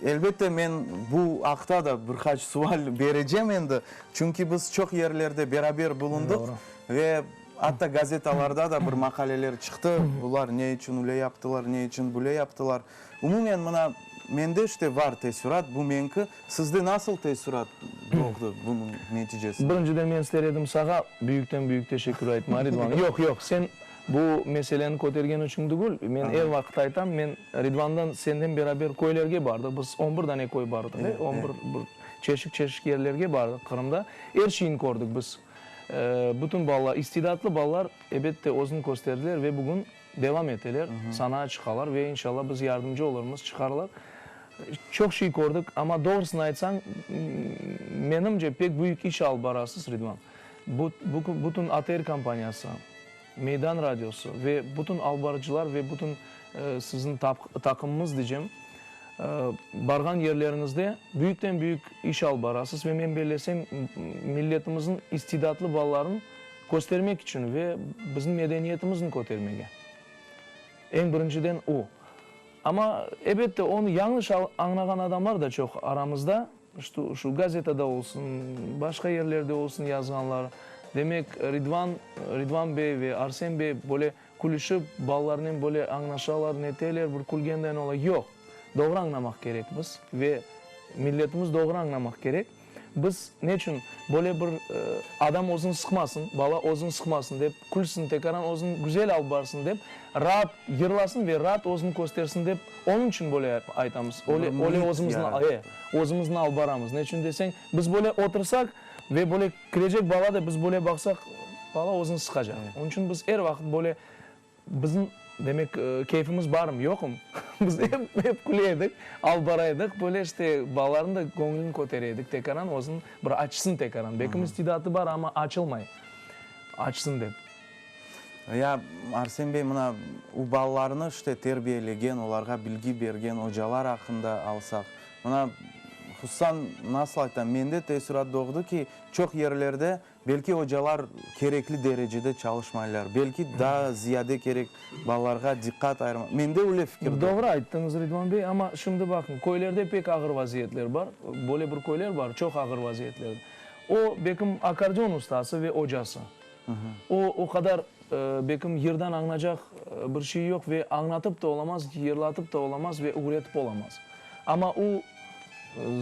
elbette, men bu aqta da bir qaç sual berecem endi, çünki biz çoq yerlerde beraber bulundıq ve. Atta gazetalarda da bir maqaleler çıqtı, bular ne içün öyle yaptılar, ne içün böyle yaptılar. Umumen, mına, mende işte var teessürat, bu menki. Sizde nasıl teessürat doğdı bunıñ neticesinde? Birinciden men ister edim sağa büyükten-büyük teşekkür aytma, Ridvan. Yoq, yoq, sen bu meseleni kötergen içün tügül, men er vaqıt aytam, men Ridvandan, senden beraber köylerge bardıq, biz on bir dane köy bardıq, e, on bir, bir çeşit-çeşit yerlerge bardıq Qırımda, er şeyni kördik biz. Bütün balalar, istidatlı balalar, ebette, özüni kösterdiler ve bugün devam eteler, sanağa çıqalar ve inşallah biz yardımcı olurmız, çıqarlar. Çoq şey kördik, amma doğrusını aytsañ, menimce, pek büyük iş alıp barasız, Ridvan. Bu, bütün ATR kompaniyası, Meydan radiosı ve bütün albarıcılar ve bütün siziñ taqımıñız diycem, barğan yerleriñizde büyükten-büyük iş alıp barasız ve men bellesem, milletimizniñ istidatlı balalarını köstermek içün ve bizim medeniyetimizni kötermege. Eñ birinciden o. Amma, ebette, onı yañlış añlağan adamlar da çoq aramızda. Şu gazetada olsun, başqa yerlerde olsun yazğanlar. Demek, Ridvan, Ridvan bey ve Arsen bey böyle külüşip, balalarnen böyle añlaşalar, neteler, bir külgendeyin ola. Yoq! Doğru añlamaq kerekmiz ve milletimiz doğru añlamaq kerek. Biz neçün böyle bir adam özüni sıqmasın, bala özüni sıqmasın dep, külsin, tekaran özüni güzel alıp barsın dep, raat yırlasın ve raat özüni köstersin dep, onıñ içün böyle aytamız, öyle, öyle özümizni, e, özümizni alıp baramız. Neçün deseñ, biz böyle otursaq ve böyle kirecek bala da biz böyle baqsaq, bala özüni sıqacaq. Onıñ içün biz er vaqıt böyle Bizim, demek, keyfimiz barmı, yoqmı? Biz ep, ep küle edik, alıp bara edik, böyle işte balalarnıñ da göñlüni kötere edik tekaran, özüniñ bir açsın tekaran. Belkim istidatı bar, amma açılmay, açsın dep. Ya, Arsen bey, mına, u balalarnı işte terbiyelegen, olarğa bilgi bergen ocalar aqqında alsaq, mına, hususan, nasıl aytam, mende teessürat doğdı ki, çoq yerlerde Belki ocalar kerekli derecede çalışmaylar, belki daa ziyade kerek balalarğa diqqat ayırmaq. Mende öyle fikir doğdu. Doğru ayttıñız, Ridvan bey, amma şimdi baqıñ, köylerde pek ağır vaziyetler bar, böyle bir köyler bar, çoq ağır vaziyetlerde. O, bekim akkordeon ustası ve ocası. O, o qadar, bekim yırdan añlacaq bir şey yoq ve añlatıp da olamaz, yırlatıp da olamaz ve ögretip olamaz. Amma o,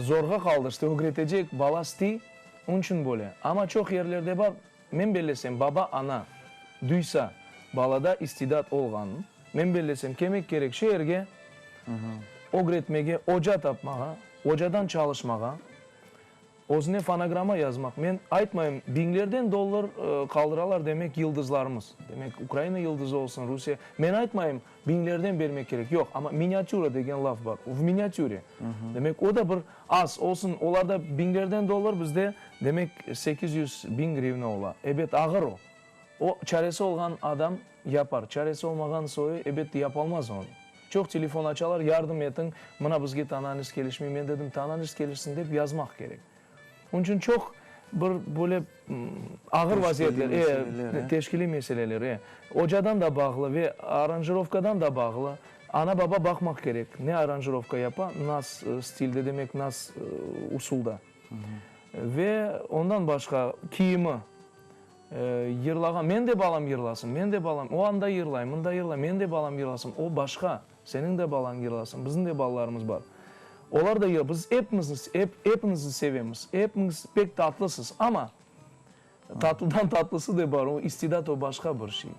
zorğa qaldı, işte, ögretecek, bala istey. Onıñ içün böyle. Amma çoq yerlerde bar, men bellesem, baba, ana duysa balada istidat olğanın, men bellesem, kelmek kerek şeerge, ögretmege, oca tapmağa, ocadan çalışmağa. Özüne fonogramma yazmaq. Men aytmayım, biñlerden dollar qaldıralar, demek, yıldızlarımız. Demek, Ukraina yıldızı olsun, Rusiye. Men aytmayım, biñlerden bermek kerek. Yoq, amma miniatüra degen laf bar. V miniatüre. Demek, o da bir az olsun. Olarda biñlerden dollar, bizde, demek, 800 biñ grivna ola. Ebet, ağır o. O, çaresi olğan adam yapar, çaresi olmağan soyu, ebet, yapalmaz onı. Çoq telefon açalar, yardım etiñ, mına bizge tonalnost kelişmey. Men dedim, tonalnost kelişsin dep yazmaq kerek. Onıñ içün çoq bir böyle ağır vaziyetler, e, teşkiliy meseleler, e. Ocadan da bağlı ve aranjirovkadan da bağlı. Ana-baba baqmaq kerek, ne aranjirovka yapa, nas stilde, demek, nas usulda. Ve ondan başqa kiyimi. Yırlağan, men de balam yırlasın, men de balam, o anda yırlay, mında yırlay, men de balam yırlasın, o başqa, seniñ de balañ yırlasın, bizim de balalarımız bar. Olar da yır, biz epimizni, ep, epiñizni sevemiz, epiñiz pek tatlısız, amma tatlıdan tatlısı de bar, o istidat o başqa bir şey.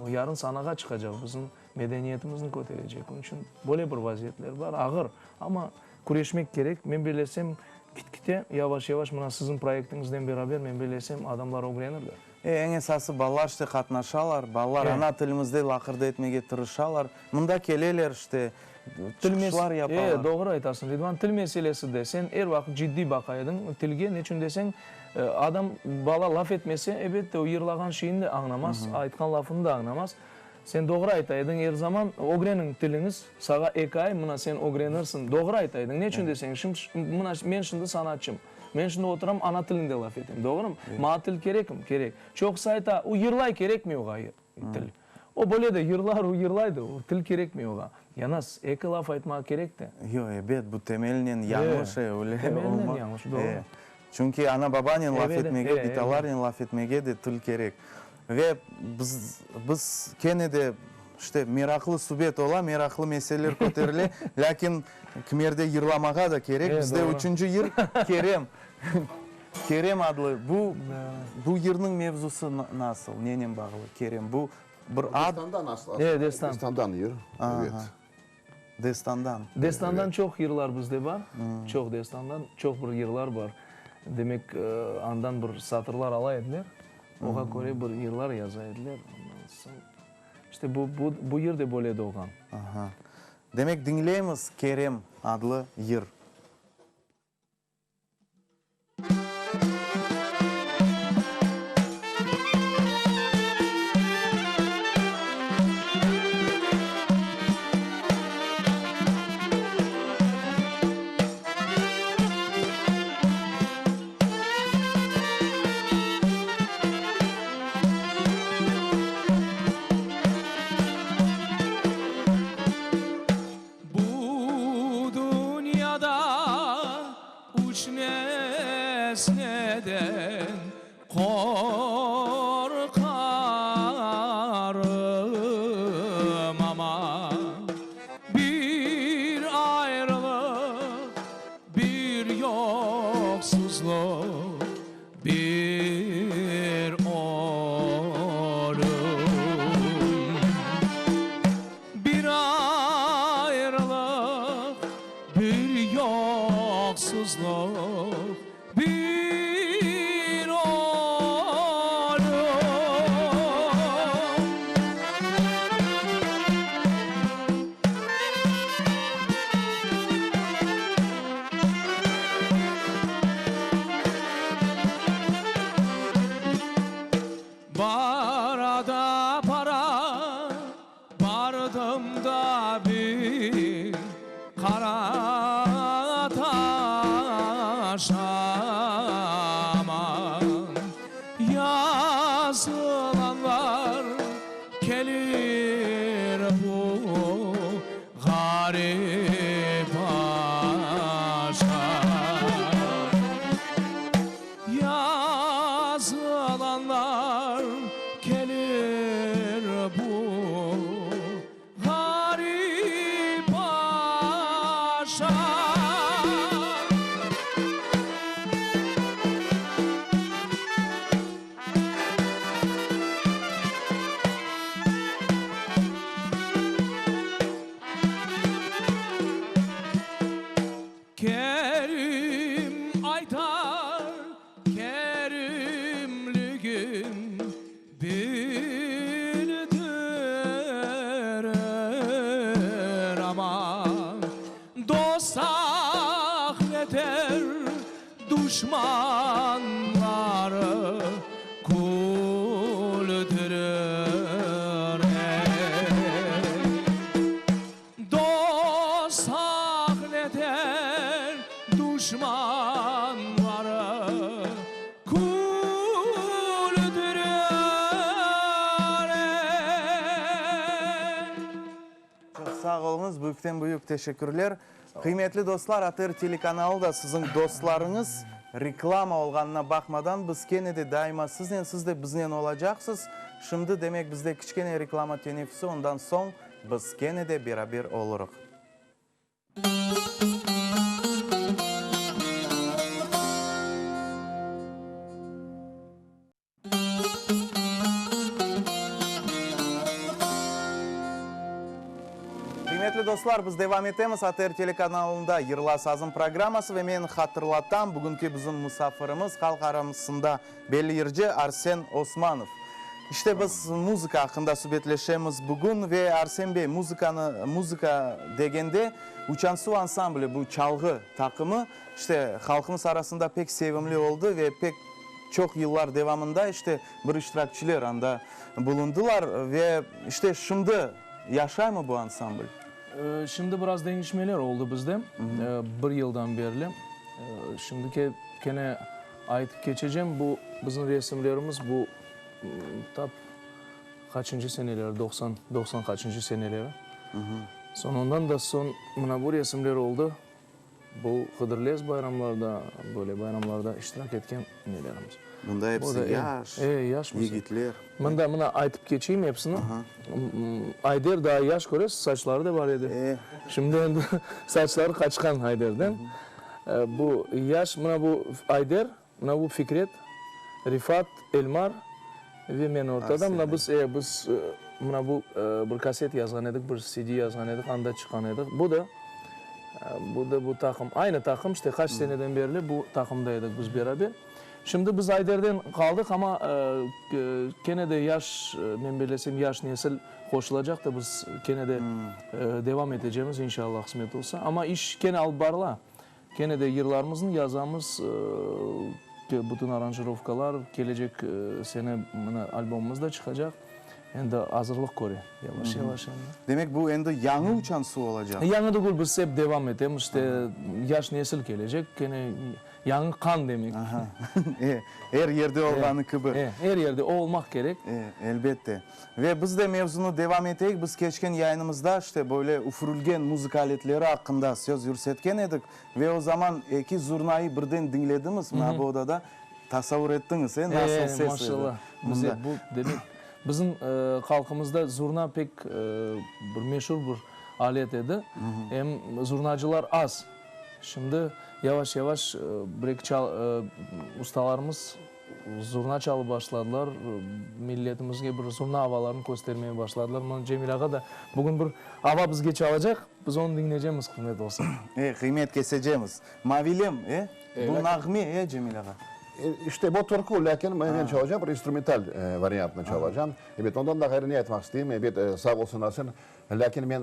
O yarın sanağa çıqacaq, bizim medeniyetimizni köterecek. Onıñ içün böyle bir vaziyetler bar, ağır, amma Küreşmek kerek. Men bellesem, kit-kite, yavaş-yavaş, mına siziñ proyektiñiznen beraber, men bellesem, adamlar ögrenirler. E, eñ esası, balalar işte qatnaşalar, balalar ana tilimizde laqırdı etmege tırışalar. Mında keleler işte, çıqışlar yapalar. E, doğru aytasıñ, Ridvan, til meselesi de. Sen er vaqıt ciddiy baqa ediñ tilge, neçün deseñ, adam, bala laf etmese, ebette, o yırlağan şeyini de añlamaz, aytqan lafını da añlamaz. Sen doğru ayta ediñ er zaman, ögreniñ tiliñiz, sağa eki ay, mına sen ögrenirsiñ, doğru ayta ediñ, neçün deseñ, şimdi, mına men şimdi sanatçım, men şimdi oturam ana tilinde laf etem, doğrumı? Maña til kerekmi? Kerek. Çoqusı ayta, o yırlay, kerekmey oğa til. O böyle de yırlar, o yırlay da, o til kerekmey oğa. Yañız, eki laf aytmağa kerek de. Yoq, ebet, bu temelnen yañlış, e, öyle Temelnen yañlış, doğru. Çünki ana-babanen laf etmege, bitalarnen laf etmege de til kerek. Ve biz, biz kene de, işte, meraqlı subet ola, meraqlı meseleler köterile, lâkin kimerde yırlamağa da kerek. Bizde üçünci yır Kerem, Kerem adlı. Bu, bu yırnıñ mevzusı nasıl, nenen bağlı, Kerem? Bu bir ad. Destandan asıl. Destan. Destandan yır, evet. Destandan. Destandan çoq yırlar bizde bar, çoq destandan çoq bir yırlar bar. Demek, andan bir satırlar ala ediler, oğa köre bir yırlar yaza ediler. Ondan soñ, işte bu, bu, bu yır da böyle doğğan. Aha. Demek, diñleymiz Kerem adlı yır. Bu dünyada üç nesneden qorqarım, aman, Bir ayrılıq, bir yoqsuzluq, bir ölüm. Bir ayrılıq, bir yoqsuzluq, bir ölüm. Bara da para. Bardım da bir qara taş, aman, Yazılanlar kelir bu ğarip başa. Yazılanlar kelir bu ğarip başa. duşmanları küldürir ey. Dost aqleter duşmanları küldürir ey. Çoq sağ oluñız, büyükten büyük teşekkürler. Qıymetli dostlar, ATR telekanalı da siziñ dostlarıñız. Reklama olğanına baqmadan, biz kene de daima siznen, siz de biznen olacaqsız. Şimdi, demek, bizde kiçkene reklama teneffüsi, ondan soñ biz kene de beraber olurıq. Qıymetli dostlar, biz devam etemiz ATR telekanalında Yırla sazım programması ve men hatırlatam, bugünki bizim musafirimiz, halq arasında belli yırcı Arsen Osmanov. İşte biz muzıka aqqında subetleşemiz bugün ve Arsen bey, muzıkanı, muzıka degende Uçan-Suv ansambli, bu çalğı taqımı, işte, halqımız arasında pek sevimli oldı ve pek çoq yıllar devamında, işte, bir iştirakçiler anda bulundılar ve, işte, şimdi yaşaymı bu ansambl? Şimdi biraz deñişmeler oldı bizde, bir yıldan berli. Şimdi kene aytıp keçecem, bu bizim resimlerimiz, bu tap qaçıncı seneleri, 90, 90 qaçıncı seneleri. Soñ ondan da soñ mına bu resimler oldı. Bu Hıdırlez bayramlarda, böyle bayramlarda iştirak etken nelerimiz. Mında episi yaş, yaş yigitler. Mında, mına, aytıp keçeyim episini. Ayder daa yaş, köresiz, saçları da bar edi. Şimdi endi saçları qaçqan Ayderden. Bu yaş, mına bu Ayder, mına bu Fikret, Rifat, Elmar ve men ortada. Mına biz, e, biz mına bu bir kaset yazğan edik, bir CD yazğan edik, anda çıqqan edik. Bu da, bu da bu taqım, aynı taqım, işte qaç seneden berli bu taqımda edik biz beraber. Şimdi biz Ayderden qaldıq, amma kene de yaş, men bellesem, yaş nesil qoşulacaq da biz kene de devam etecemiz, inşallah, qısmet olsa. Amma iş kene alıp barıla. Kene de yırlarımıznı yazamız, bütün aranjirovkalar, kelecek sene mına albomımız da çıqacaq. Endi azırlıq köre, yavaş-yavaş endi. Demek, bu endi yañı uçan suv olacaq? Yañı degil, biz ep devam etemiz, işte, yaş nesil kelecek, kene yañı qan demek. Aha, e, er yerde olğanı kibi. E, er yerde, o olmaq kerek. E, elbette. Ve biz de mevzunı devam eteyik. Biz keçken yayınımızda, işte, böyle üfürülgen muzıka aletleri aqqında söz yürsetken edik. Ve o zaman eki zurnayı birden diñledimiz mına bu odada. Tasavur ettiñiz, e, nasıl ses edi? E, maşallah. Bize bu, demek, bizim halqımızda zurna pek bir meşur bir alet edi. Em zurnacılar az. Şimdi yavaş-yavaş bir-eki ustalarımız zurna çalıp başladılar, milletimizge bir zurna avalarını köstermeye başladılar. Mına Cemil ağa da bugün bir ava bizge çalacaq, biz onı diñleycemiz qıymet olsa. E, qıymet kesecemiz. Mavilim, e? Bu nağme, e, Cemil ağa? İşte, bu türkü, lâkin men çalacam, bir instrumental variantını çalacam. Ebet, ondan da ğayrı ne aytmaq isteyim, ebet, sağ olsun Arsen, Lâkin men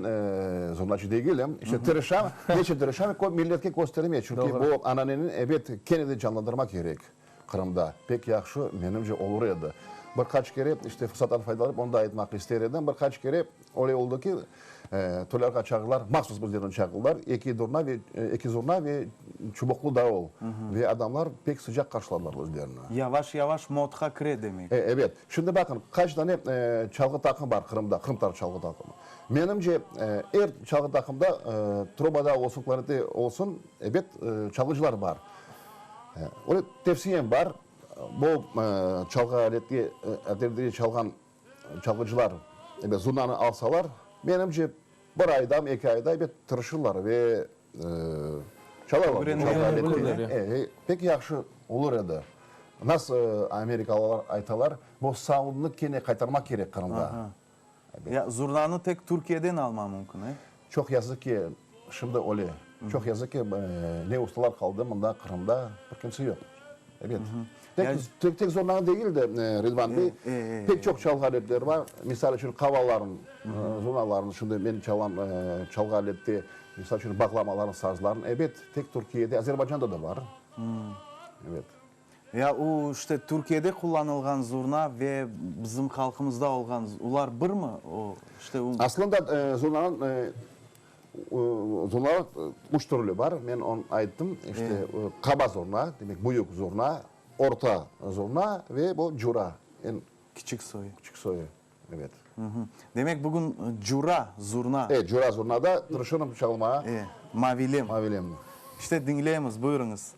zurnacı degilim. İşte tırışam, neçe tırışam, milletke köstermeye, çünki bu ananeni, ebet, kene de canlandırmaq kerek Qırımda. Pek yahşı, menimce, olur edi. Bir qaç kere, işte, fırsattan faydalanıp, onı da aytmaq ister edim, bir qaç kere öyle oldı ki, toylarğa çağırdılar, mahsus bizlerni çağırdılar, eki durna ve eki zurna ve çubuqlı davul. Ve adamlar pek sıcaq qarşıladılar özlerini. Yavaş-yavaş modğa kire demek. E, ebet. Şimdi baqıñ, qaç dane çalğı taqım bar Qırımda, qırımtatar çalğı taqımı. Menimce, er çalğı taqımda, trubada olsun, klarnette olsun, ebet, çalğıcılar bar. Öyle tevsiyem bar, bu çalğı aletke, aletlerinde çalğan çalğıcılar, ebet, zurnanı alsalar, menimce, bir ayda, eki ayda, ebet, tırışırlar ve çalarlar bu çalğı aletini. Pek yahşı olur edi. Nasıl amerikalılar aytalar, bu soundnı kene qaytarmaq kerek Qırımğa. Ya zurnanı tek Türkiyeden alma mümkün, e? Çoq yazıq ki, şimdi öyle. Çoq yazıq ki, ne ustalar qaldı mında, Qırımda, bir kimse yoq. Ebet. Tek, tek zurnanı degil de, Ridvan bey, pek çoq çalğı aletleri bar. Misal içün, qavaların, zurnaların, şimdi men çalam çalğı alette, misal içün, bağlamaların, sazların, ebet, tek Türkiyede, Azerbaycanda da bar. Evet. Ya o, işte, Türkiyede qullanılğan zurna ve bizim halqımızda olğan, olar birmi? O, işte, o. Aslında, zurnanıñ, zurnalar üç türlü bar, men onı ayttım, işte, qaba zurna, demek, büyük zurna, orta zurna ve bu cura, eñ Kiçik soyu. Kiçik soyu, evet. Demek, bugün cura zurna. Evet, cura zurnada tırışırım çalmağa. E, Mavilem. Mavilemni. İşte, diñleymiz, buyurıñız.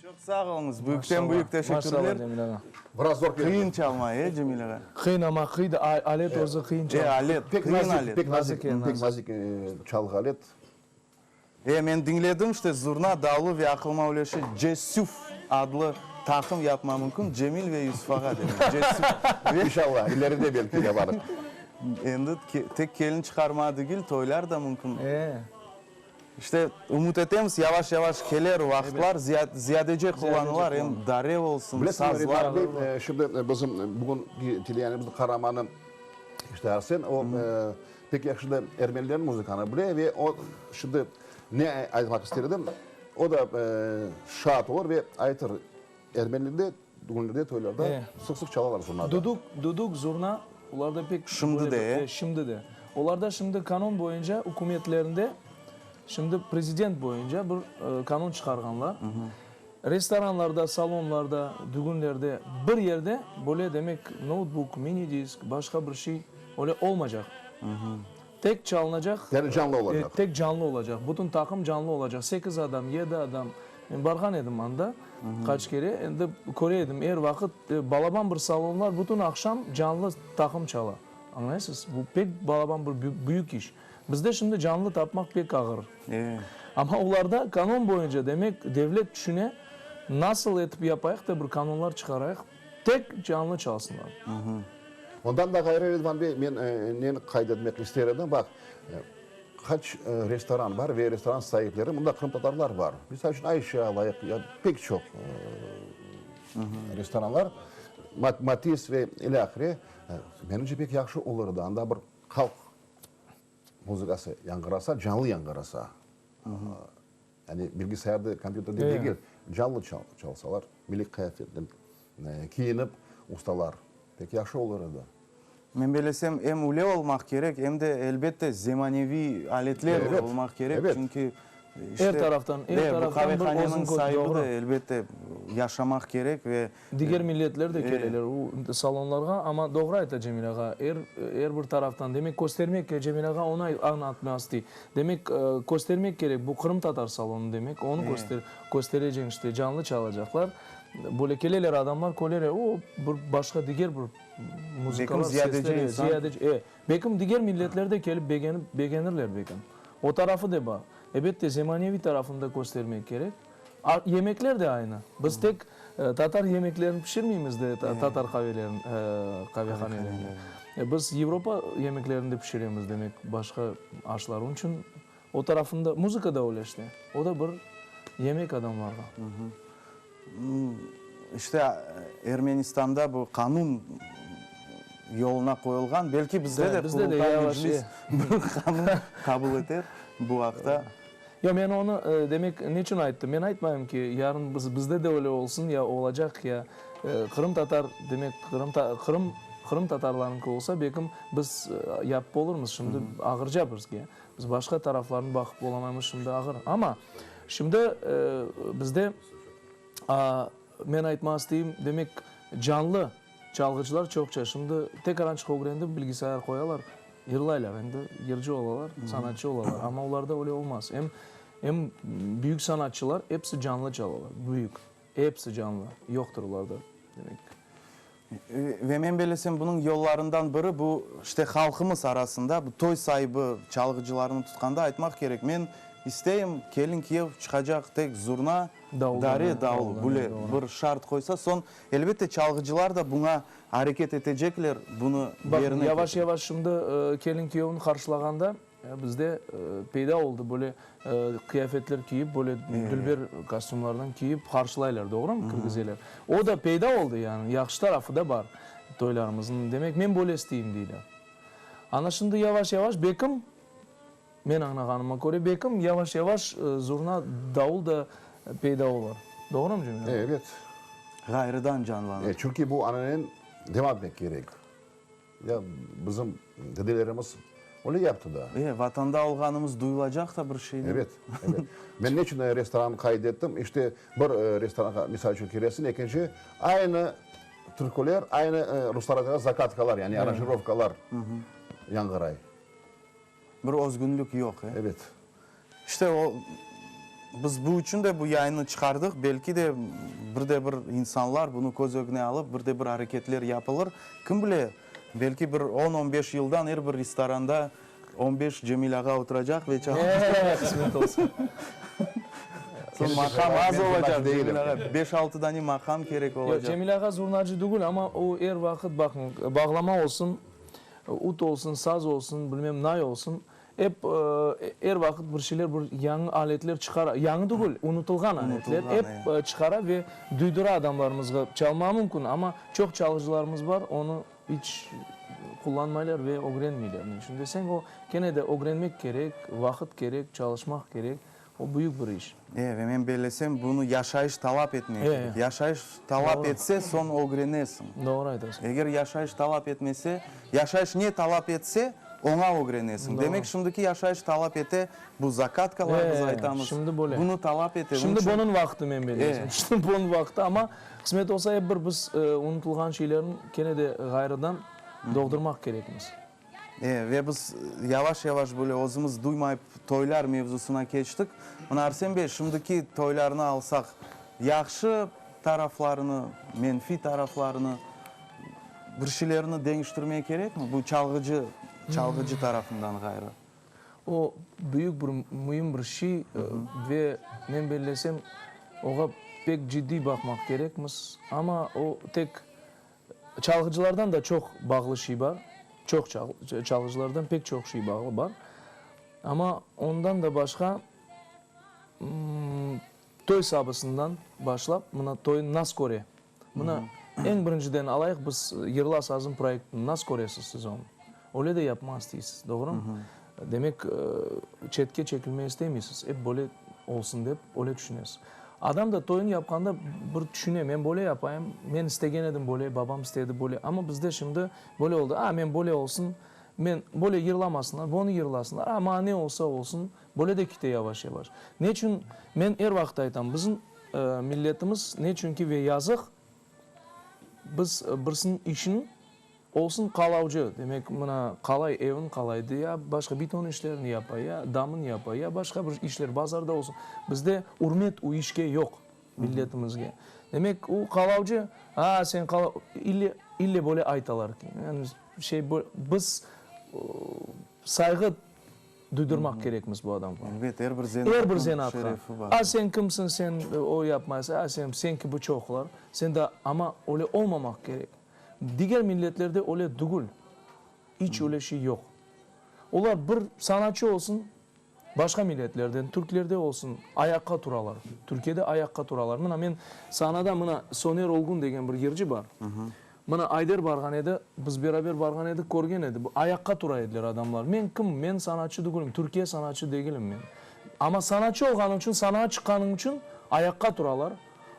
Çoq sağ oluñız, büyükten büyük teşekkürler. Biraz zor keldi. Qıyın çalma, e, Cemil ağa? Qıyın, amma qıyın, alet özü qıyın çalma. E, alet, Pek qıyın nazik, alet. pek nazik, pek nazik çalğı alet. E, men diñledim, işte, zurna, davul ve aqılıma öyle şey, Cesüf adlı taqım yapma mümkün, Cemil ve Yusuf ağa demek, Cesüf. İnşallah, ileride belki yaparıq. Endi tek kelin çıqarma degil, toylar da mümkün. E. İşte, ümüt etemiz, yavaş-yavaş keler vaqıtlar, ziyadece qullanılar, em dare olsun, Bilesiñmi, sazlar. Ridvan bey, şimdi bizim bugünki teleyayınımıznıñ qaramanı, işte, Arsen, o, pek yahşı da ermenilerniñ muzıkanı bile ve o, şimdi ne aytmaq ister edim, o da şaat olur ve aytır, ermenilerde dügünlerde, toylarda sıq-sıq çalalar zurnada. Duduk, duduk, zurna, olarda pek Şimdi de, e? Şimdi de. Olarda şimdi kanun boyunca ükümetlerinde, şimdi prezident boyunca bir kanun çıqarğanlar. Restoranlarda, salonlarda, dügünlerde, bir yerde böyle, demek, noutbuk, mini-disk, başqa bir şey öyle olmaycaq. Tek çalınacaq. Yani canlı olacaq. Tek canlı olacaq. Bütün taqım canlı olacaq. Sekiz adam, yedi adam. Men barğan edim anda qaç kere. Endi köre edim, er vaqıt balaban bir salonlar, bütün aqşam canlı taqım çala. Añlaysız? Bu pek balaban bir büyük iş. Bizde şimdi canlı tapmaq pek ağır. Amma olarda kanun boyunca, demek, devlet tüşüne. Nasıl etip yapayıq da bir qanunlar çıqarayıq, tek canlı çalsınlar. Ondan da ğayrı, Ridvan bey, men neni qayd etmek ister edim, baq, qaç restoran bar ve restoran saipleri, mında qırımtatarlar bar. Misal içün, Ayşe alayıq, ya pek çoq restoranlar, Matiz ve ilâhre. Menimce, pek yahşı olur edi, anda bir halq muzıkası yañğırasa, canlı yañğırasa. Yani bilgisayarda, kompyuterde degil, canlı çalsalar, milliy qıyafetnen kiyinip ustalar, pek yahşı olur edi. Men bellesem, em öyle olmaq kerek, em de, elbette, zemaneviy aletler olmaq kerek, çünki işte, Er taraftan, er taraftan bu qavehaneniñ saibi de, elbette, yaşamaq kerek ve Diger milletler de keleler o salonlarğa, amma doğru ayta Cemil ağa, er, er bir taraftan, demek, köstermek kerek, Cemil ağa onı añlatmaq istey, demek, köstermek kerek, bu qırımtatar salonı, demek, onı köster, köstereceñ, işte, canlı çalacaqlar, böyle keleler adamlar, köreler, o, bir başqa, diger bir muzıkalar, sesler, ziyadece, e, belkim diger milletler de kelip begenip, begenirler, belkim, o tarafı da bar, ebette, zemaneviy tarafını da köstermek kerek. Yemekler de aynı. Biz tek tatar yemeklerini pişirmeymiz de tatar qavehanelerinde. Biz Avropa yemeklerini de pişiremiz, demek, başqa aşlar. Onıñ içün o tarafında, muzıka da öyle işte. O da bir yemek adamlarğa. İşte Ermenistanda bu qanun yoluna qoyulğan. Belki bizde de Qurultay Meclis bir qanun qabul eter bu aqta. Yoq, men onı, demek, neçün ayttım? Men aytmayım ki, yarın biz, bizde de öyle olsun, ya olacaq, ya qırımtatar, demek, qırım, qırım, qırımtatarlarnıñki olsa, belkim, biz yapıp olurmız. Şimdi ağırca bizge. Biz başqa taraflarnı baqıp olamaymız, şimdi ağır. Amma şimdi bizde, men aytmaq isteyim, demek, canlı çalğıcılar çoqça. Şimdi tek arançıq ögrendim, bilgisayar qoyalar. Yırlaylar endi, yırcı olalar, sanatçı olalar, amma olarda öyle olmaz. Em, em büyük sanatçılar episi canlı çalalar, büyük, episi canlı, yoqtır olarda, demek. Ve men bellesem, bunıñ yollarından biri bu, işte, halqımız arasında bu toy saibi çalğıcılarnı tutqanda aytmaq kerek, men isteyim, kelin-kiyev çıqacaq tek zurna, dare, davul, böyle bir şart qoysa, soñ, elbette, çalğıcılar da buña Areket etecekler bunı Baqın, yerine yavaş ketirip. yavaş şimdi kelin-kiyevni qarşılağanda bizde peyda oldı böyle qıyafetler kiyip, böyle dülber kostümlardan kiyip qarşılaylar, doğrumı, kirgizeler. O da peyda oldı yani, yahşı tarafı da bar toylarımıznıñ. Demek, men böyle isteyim, deyler. Ana şimdi yavaş-yavaş, bekim, men añlağanıma köre, bekim, yavaş-yavaş zurna, davul da peyda olur. Doğrumı, Cemil ağa? Evet. Ğayrıdan canlanır. Çünki bu ananen devam etmek kerek. Ya bizim dedelerimiz öyle yaptı da. E, vatanda olğanımız duyulacaq da bir şey, değil mi? Evet, evet. Men ne içün restoran qayd ettim? İşte, bir restoranğa, misal içün, kiresiñ, ekinci, aynı türküler, aynı ruslar aytqan zakatkalar, yani aranjirovkalar yañğıray. Bir özgünlik yoq, e? Evet. İşte o, biz bu içün de bu yayınnı çıqardıq, belki de bir de bir insanlar bunı köz ögüne alıp, bir de bir areketler yapılır. Kim bile, belki bir on, on beş yıldan er bir restoranda on beş Cemil ağa oturacaq ve çalacaq. Qısmet olsun. Soñ maqam az olacaq, Cemil ağa, beş, altı dane maqam kerek olacaq. Yoq, Cemil ağa zurnacı tügül, amma o er vaqıt, baqıñ, bağlama olsun, Ut olsun, saz olsun, bilmem nay olsun, ep er vaqıt bir şeyler, bir yañı aletler çıqara, yañı tügül, unutılğan aletler ep çıqara ve duydura adamlarımızğa. Çalmağa mümkün, amma çoq çalğıcılarımız bar, onı iç qullanmaylar ve ögrenmeyler. Ne içün deseñ, o kene de ögrenmek kerek, vaqıt kerek, çalışmaq kerek. O büyük bir iş. E, ve men bellesem, bunı yaşayış talap etmek kerek. Yaşayış talap etse, soñ ögrenesiñ. Doğru aytasıñ. Eger yaşayış talap etmese, yaşayış ne talap etse, oña ögrenesiñ. Demek, şimdiki yaşayış talap ete, bu zakatkalar biz aytamız, şimdi böyle. Bunı talap ete. Şimdi bunıñ vaqtı, men bellesem. Şimdi bunıñ vaqtı, amma qısmet olsa, ep bir biz unutılğan şeylerni kene de ğayrıdan doğdurmaq kerekmiz. E, ve biz yavaş-yavaş böyle özümiz duymayıp toylar mevzusına keçtik. Mına, Arsen bey, şimdiki toylarnı alsaq, yahşı taraflarını, menfiy taraflarını, bir şeylerni deñiştirmege kerekmi, bu çalğıcı, çalğıcı tarafından ğayrı? O, büyük bir, müim bir şey ve men bellesem, oğa. pek ciddiy baqmaq kerekmiz. Amma o tek çalğıcılardan da çoq bağlı şey bar. Çoq çalğıcılardan pek çoq şey bağlı bar. Amma ondan da başqa toy sabısından başlap, mına toynı nas köre. Mına eñ birinciden alayıq biz Yırla sazım proyektini nas köresiz siz onı? Öyle de yapmaq isteysiz, doğrumı? Demek, çetke çekilmege istemeysiz, ep böyle olsun dep öyle tüşünesiz. Adam da toyunı yapqanda bir tüşüne, men böyle yapayım, men istegen edim böyle, babam istedi böyle, amma bizde şimdi böyle oldı, a, men böyle olsun, men böyle yırlamasınlar, bunı yırlasınlar, a, maña ne olsa olsun, böyle de kite yavaş-yavaş. Neçün, men er vaqıt aytam, bizim milletimiz neçünki ve yazıq, biz birisiniñ işini Olsun qalavcı, demek, mına, qalay evin qalaydı, ya başqa beton işlerini yapa, ya damın yapa, ya başqa bir işler, bazarda olsun. Bizde ürmet u işke yoq, milletimizge. Demek, u qalavcı, a, sen qalav, ille, ille böyle aytalar. Yani, şey, biz sayğı duydurmaq kerekmiz bu adamğa. Elbet, er bir zenaatnıñ Er bir zenaatqa. şerefi bar. A, sen kimsiñ, sen o yapmaysıñ, a, sen, sen kibi çoqlar, sen de, amma öyle olmamaq kerek. Diger milletlerde öyle tügül, iç öyle şey yoq. Olar bir sanatçı olsun, başqa milletlerden, türklerde olsun, ayaqqa turalar. Türkiyede ayaqqa turalar. Mına men sanada mına Soner Olgun degen bir yırcı bar. Mına Ayder barğan edi, biz beraber barğan edik, körgen edi. Ayaqqa tura ediler adamlar. Men kim? Men sanatçı tügülim, Türkiye sanatçı degilim men. Amma sanatçı olğanıñ içün, sanağa çıqqanıñ içün ayaqqa turalar.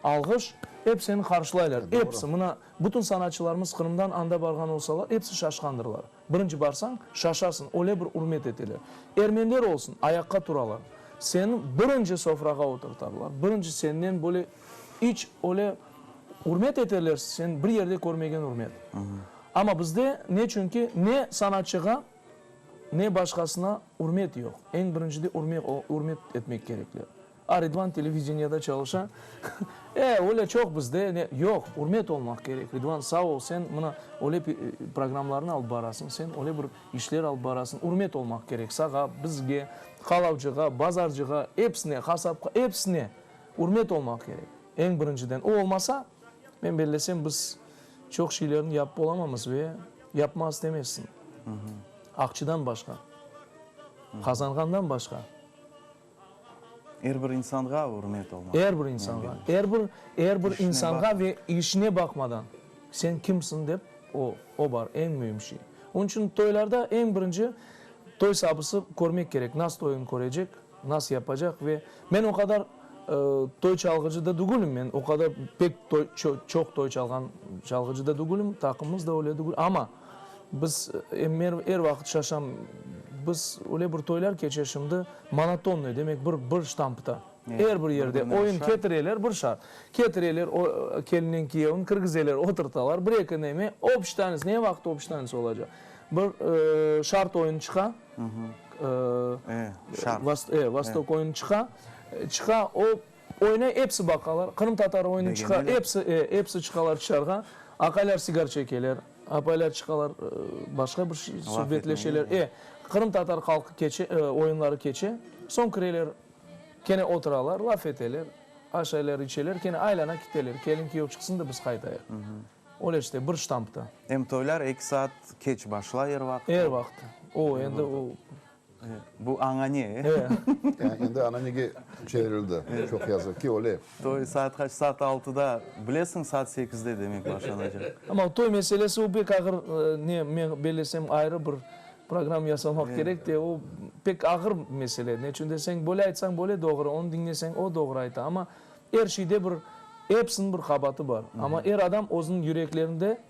Alğış, ep seni qarşılaylar, episi. Mına, bütün sanatçılarımız Qırımdan anda barğan olsalar, episi şaşqandırlar. Birinci barsañ, şaşasıñ, öyle bir ürmet eteler. Ermeniler olsun, ayaqqa turalar. Seni birinci sofrağa oturtarlar, birinci senden böyle iç öyle ürmet eterler, sen bir yerde körmegen ürmet. Amma bizde ne çünki ne sanatçığa, ne başqasına ürmet yoq. Eñ birincide ürmet etmek kerekler. A, Ridvan televideniyada çalışa. E, öyle çoq bizde, ne, yoq, ürmet olmaq kerek. Ridvan, sağ ol, sen mına öyle programlarnı alıp barasıñ, sen öyle bir işler alıp barasıñ. Ürmet olmaq kerek sağa, bizge, qalavcığa, bazarcığa, episine, qasapqa, episine ürmet olmaq kerek. Eñ birinciden. O olmasa, men bellesem, biz çoq şeylerni yapıp olamamız ve yapmaq istemezsiñ. Aqçıdan başqa, qazanğandan başqa. Er bir insanğa ürmet olmaq. Er bir insanğa. Er bir, er bir insanğa ve işine baqmadan, sen kimsiñ dep, o, o bar, eñ müim şey. Onıñ içün toylarda eñ birinci toy sabısı körmek kerek, nas toyunı körecek, nas yapacaq ve men o qadar toy çalğıcı da tügülim, men o qadar pek toy, çoq toy çalğan çalğıcı da tügülim, taqımımız da öyle tügül, amma Biz, em er vaqıt şaşam, biz öyle bir toylar keçe şimdi, monotonnıy, demek bir bir ştampta. Er bir yerde oyun ketireler, bir şart. Ketireler o kelinnen kiyevin, kirgizeler, oturtalar, bir eki neme, obşiy tanets, ne vaqıt obşiy tanets olacaq? Bir şart oyun çıqa, vostok oyun çıqa, çıqa, o Oynay, episi baqalar. Qırımtatar oyunı çıqa, episi, e, episi çıqalar tışarğa. Aqaylar sigar çekeler, apaylar çıqalar, başqa bir şey, subetleşeler. E, qırımtatar halqı keçe, oyunları keçe. Soñ kireler, kene oturalar, laf eteler, aşaylar, içeler, kene aylana kiteler. Kelin kiyev çıqsın da biz qaytayıq. Öyle işte, bir ştampta. Em toylar eki saat keç başlay er vaqıt. Er vaqıt. O, endi o. Bu añane, e? Endi ananege çevirildi, çoq yazıq ki, öyle. Toy saat qaç? Saat altıda, bilesiñ, saat sekizde demek başlanacaq. Amma toy meselesi o pek ağır, ne, men bellesem, ayrı bir program yasamaq kerek de, o pek ağır mesele. Neçün deseñ, böyle aytsañ böyle doğru, onı diñleseñ o doğru ayta. Amma er şeyde bir, episiniñ bir qabaatı bar. Amma er adam özüniñ yüreklerinde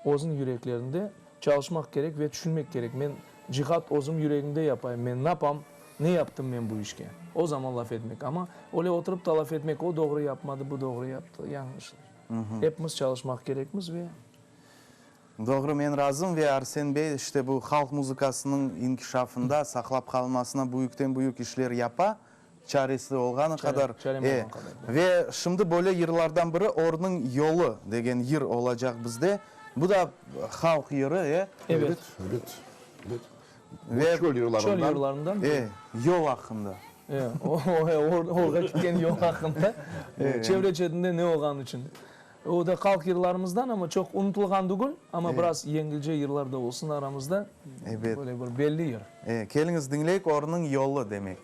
Özüñ yüreklerinde çalışmaq kerek ve tüşünmek kerek, men cihat özüm yüregimde yapayım, men napam, ne yaptım men bu işke? O zaman laf etmek. Amma öyle oturıp da laf etmek, o doğru yapmadı, bu doğru yaptı, yañlış. Epimiz çalışmaq kerekmiz ve. Doğru, men razım ve Arsen bey işte bu halq muzıkasınıñ inkişafında, saqlap qalmasına büyükten-büyük işler yapa. Çaresi olğanı qadar. Çarem olğan qadar. Ve şimdi böyle yırlardan biri Ornıñ yolu degen yır olacaq bizde. Bu da halq yırı, e? Evet. Evet, evet. Ve Bu çöl yırlarından. Çöl yırlarından. E, yol aqqında. Orğa ketken yol aqqında, çevre çetinde ne olğanı içün. O da halq yırlarımızdan, amma çoq unutılğan tügül, amma biraz yengilce yırlar da olsun aramızda. Ebet. Böyle bir belli yır. Keliñiz diñleyik, Ornıñ yolu demek.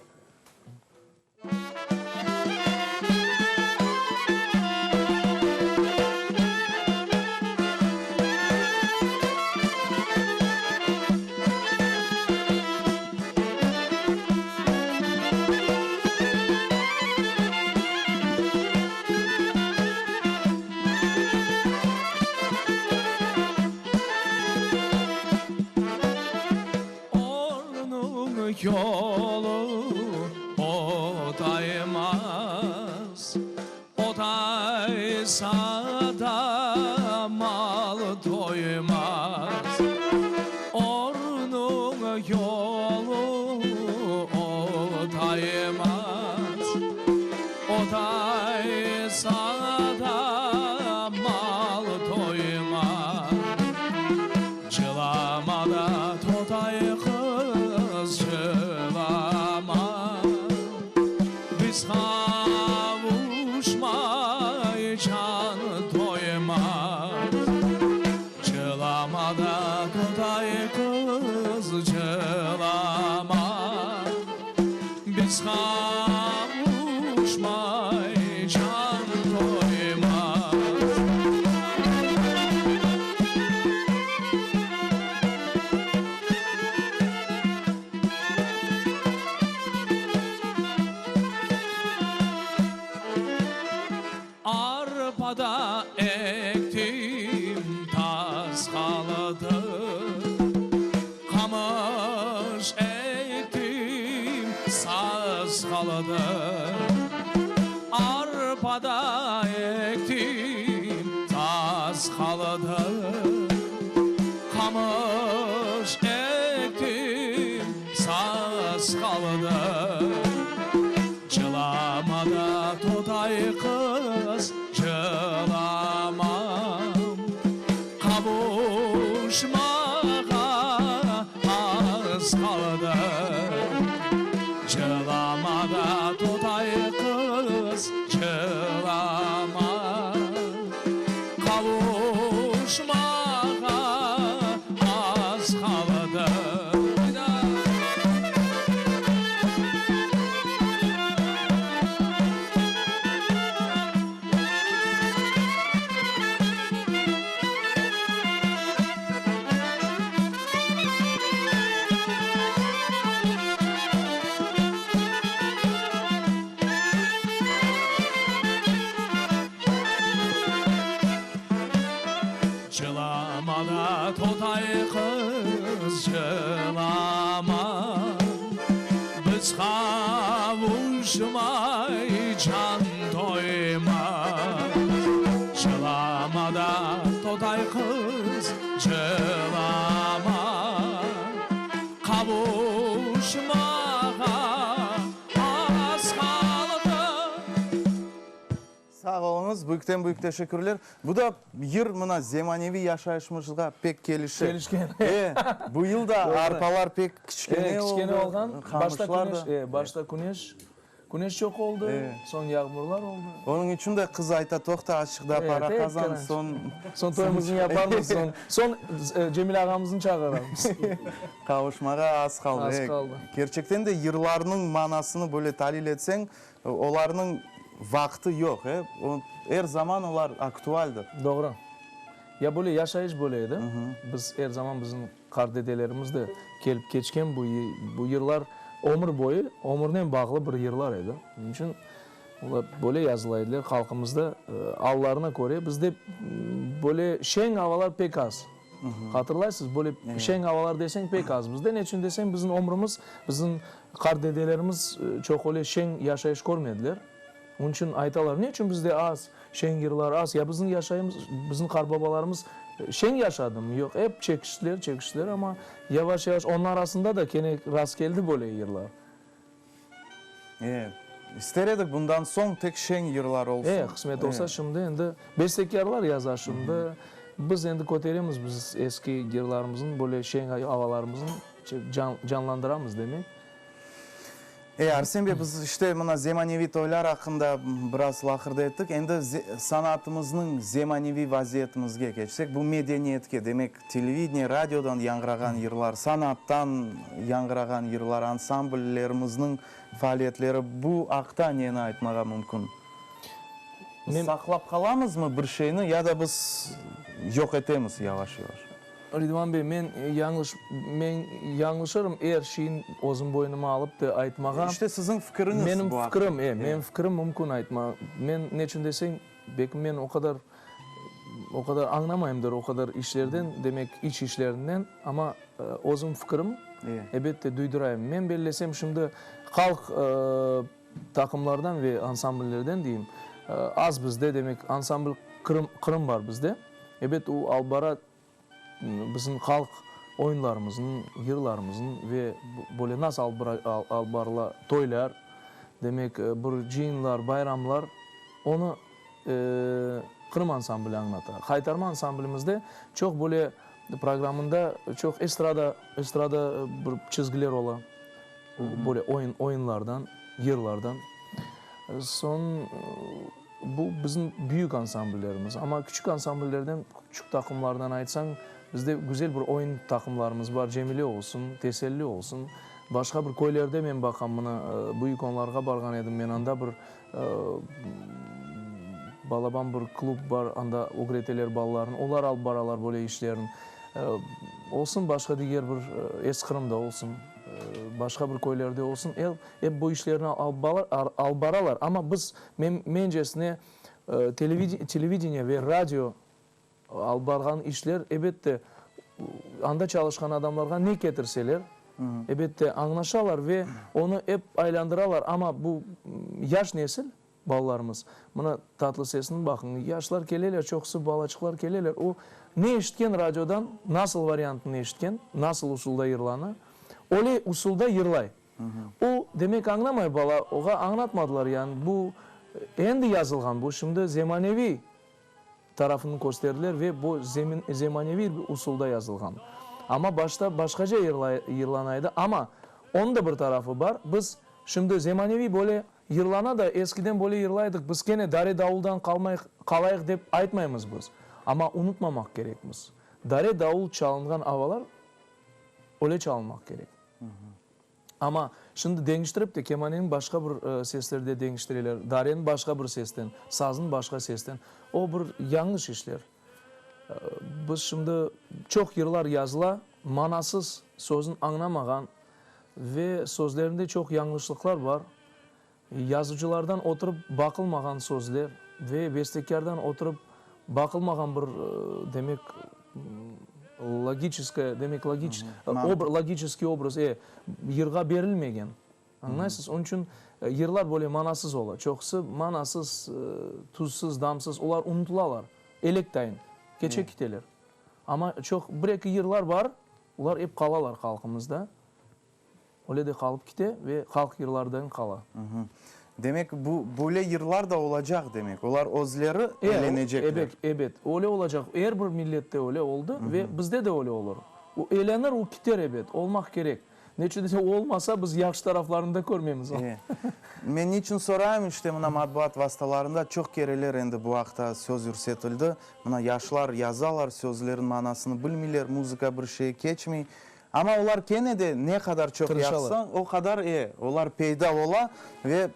Ornıñ yolu otaymaz, Otaysa da mal toymaz. Ornıñ yolu otaymaz, Otaysa da mal toymaz. Cılama da totay qız, cılama, Biz qavuşmay can toymaz. Cılama da totay qız, cılama, Biz qavuşmay can toymaz. Arpa da ektim, taz qaldı, Qamış ektim, saz qaldı. Arpa da ektim, taz qaldı, Qamış ektim, saz qaldı. Cılama da totay qız, cılama, Qavuşmağa az qaldı. Cılama da totay qız, cılama, Qavuşmağa az qaldı. Cılama da totay qız, cılama, Biz qavuşmay can toymaz. Cılama da totay qız, cılama, Qavuşmağa az qaldı. Sağ oluñız, büyükten büyük teşekkürler. Bu da yır mına zemaneviy yaşayışımızğa pek kelişe. Kelişken. E, bu yıl da arpalar pek kiçkene E, kiçkene oldı, olğan. Başta qamışlar da. küneş, e, başta küneş, küneş çoq oldı, soñ yağmurlar oldı. Onıñ içün de qız ayta, toqta, azçıq daa E, para tek qazan, küneş. soñ. Soñ toyumıznı yaparmız, soñ, soñ Cemil ağamıznı çağırarmız. Qavuşmağa az qaldı. Az E, qaldı. kerçekten de yırlarnıñ manasını böyle talil etseñ, Olarnıñ vaqtı yoq, e, er zaman olar aktualdir. Doğru. Ya böyle yaşayış böyle edi. Biz er zaman bizim qartdedelerimiz de kelip keçken bu bu yırlar ömür boyu, ömürnen bağlı bir yırlar edi. Onıñ içün olar böyle yazıla ediler halqımızda allarına köre. Bizde böyle şeñ avalar pek az. Hatırlaysız, böyle şeñ avalar deseñ pek az bizde. Neçün deseñ, bizim ömrümiz, bizim qart dedelerimiz çoq öyle şeñ yaşayış körmediler. Onıñ içün aytalar, ne içün bizde az, şeñ yırlar az? Ya bizim yaşayımız, bizim qartbabalarımız şeñ yaşadımı? Yoq, ep çekiştiler, çekiştiler, amma yavaş-yavaş onıñ arasında da kene rastkeldi böyle yırlar. E, ister edik bundan soñ tek şeñ yırlar olsun. E, qısmet olsa şimdi endi bestekârlar yaza şimdi. Biz endi köteremiz biz eski yırlarımıznı, böyle şeñ avalarımıznı canlandıramız demek. E, Arsen bey, biz işte mına zemaneviy toylar aqqında biraz laqırdı ettik. Endi sanatımıznıñ zemaneviy vaziyetimizge keçsek, bu medeniyetke, demek, televideniye, radiodan yañğırağan yırlar, sanattan yañğırağan yırlar, ansambllerimizniñ faaliyetleri, bu aqta neni aytmağa mümkün? Biz saqlap qalamızmı bir şeyni ya da biz yoq etemiz yavaş-yavaş? Ridvan bey, men yañlış, men yañlışırım er şeyni özüm boynuma alıp da aytmağa. İşte siziñ fikiriñiz Menim bu aqta. Fikrim, e, menim fikrim mümkün aytma. Men neçün deseñ, belki men o qadar, o qadar añlamayımdır o qadar işlerden, demek iç işlerinden, amma özüm fikrim, ebette, duydurayım. Men bellesem, şimdi halq taqımlardan ve ansambllerden deyim, az bizde, demek, ansambl Qırım, Qırım bar bizde. Ebet, o alıp bara Bizim halq oyunlarımıznıñ, yırlarımıznıñ ve böyle nasıl alıp barıla toylar, demek, bir cıyınlar, bayramlar, onı Qırım ansambli añlata. Haytarma ansamblimizde çoq böyle programında çoq estrada, estrada bir çizgiler ola, böyle oyun, oyunlardan, yırlardan. Soñ. Bu bizim büyük ansambllerimiz. Amma küçük ansambllerden, küçük taqımlardan aytsañ, bizde güzel bir oyun taqımlarımız bar, Cemile olsun, Teselli olsun. Başqa bir köylerde men baqam, mına, Büyük Onlarğa barğan edim men, anda bir balaban bir klub bar, anda ögreteler balalarnı, olar alıp baralar böyle işlerni. Olsun başqa diger bir Eski-Qırımda olsun, başqa bir köylerde olsun, Ep bu işlerni alıp baralar, amma biz, mencesine, televideniye ve radio alıp barğan işler, ebette, anda çalışqan adamlarğa ne ketirseler, ebette, añlaşalar ve onı ep aylandıralar, amma bu yaş nesil, balalarımız, mına Tatlı sesni baqıñ, yaşlar keleler, çoqusı balaçıqlar keleler, o ne eşitken radiodan, nasıl variantını eşitken, nasıl usulda yırlana, öyle usulda yırlay. O, demek, añlamay bala, oğa añlatmadılar, yani bu endi yazılğan, bu şimdi zemaneviy tarafını kösterdiler ve bu zemaneviy bir usulda yazılğan. Amma başta başqaca yırlana edi, amma onıñ da bir tarafı bar, biz şimdi zemaneviy böyle yırlana da, eskiden böyle yırlaydıq, biz kene dare-davuldan qalmayıq, qalayıq dep aytmaymız biz, amma unutmamaq kerekmiz, dare-davul çalınğan avalar öyle çalınmaq kerek. Amma şimdi deñiştirip de, kemaneniñ başqa bir seslerde deñiştireler, dareniñ başqa bir sesten, saznıñ başqa sesten. O bir yañlış işler. Biz şimdi çoq yırlar yazıla, manasız, sözün añlamağan ve sözlerinde çoq yañlışlıqlar bar. Yazıcılardan oturıp baqılmağan sözler ve bestekârdan oturıp baqılmağan bir, demek, logiçeskaya, demek, logiç, logiçeskiy obraz, e, yırğa berilmegen. Añlaysız? Onıñ içün yırlar böyle manasız ola. Çoqusı manasız, tuzsuz, damsız, olar unutılalar, elek tayın, keçe kiteler. Amma çoq, bir-eki yırlar bar, olar ep qalalar halqımızda. Öyle de qalıp kite ve halq yırlardan qala. Demek, bu, böyle yırlar da olacaq, demek, olar özleri elenecekler. Ebet, ebet, öyle olacaq. Er bir millette öyle oldı ve bizde de öyle olur. O elenir, o kiter, ebet, olmaq kerek. Neçün dese, olmasa, biz yahşı taraflarını da körmemiz. E. Men niçün sorayım, işte, mına, matbuat vastalarında çoq kereler endi bu aqta söz yürsetildi. Mına, yaşlar yazalar, sözlerin manasını bilmeyler, muzıka bir şey keçmey. Amma olar kene de ne qadar çoq yapsañ, o qadar, e, olar peyda ola ve,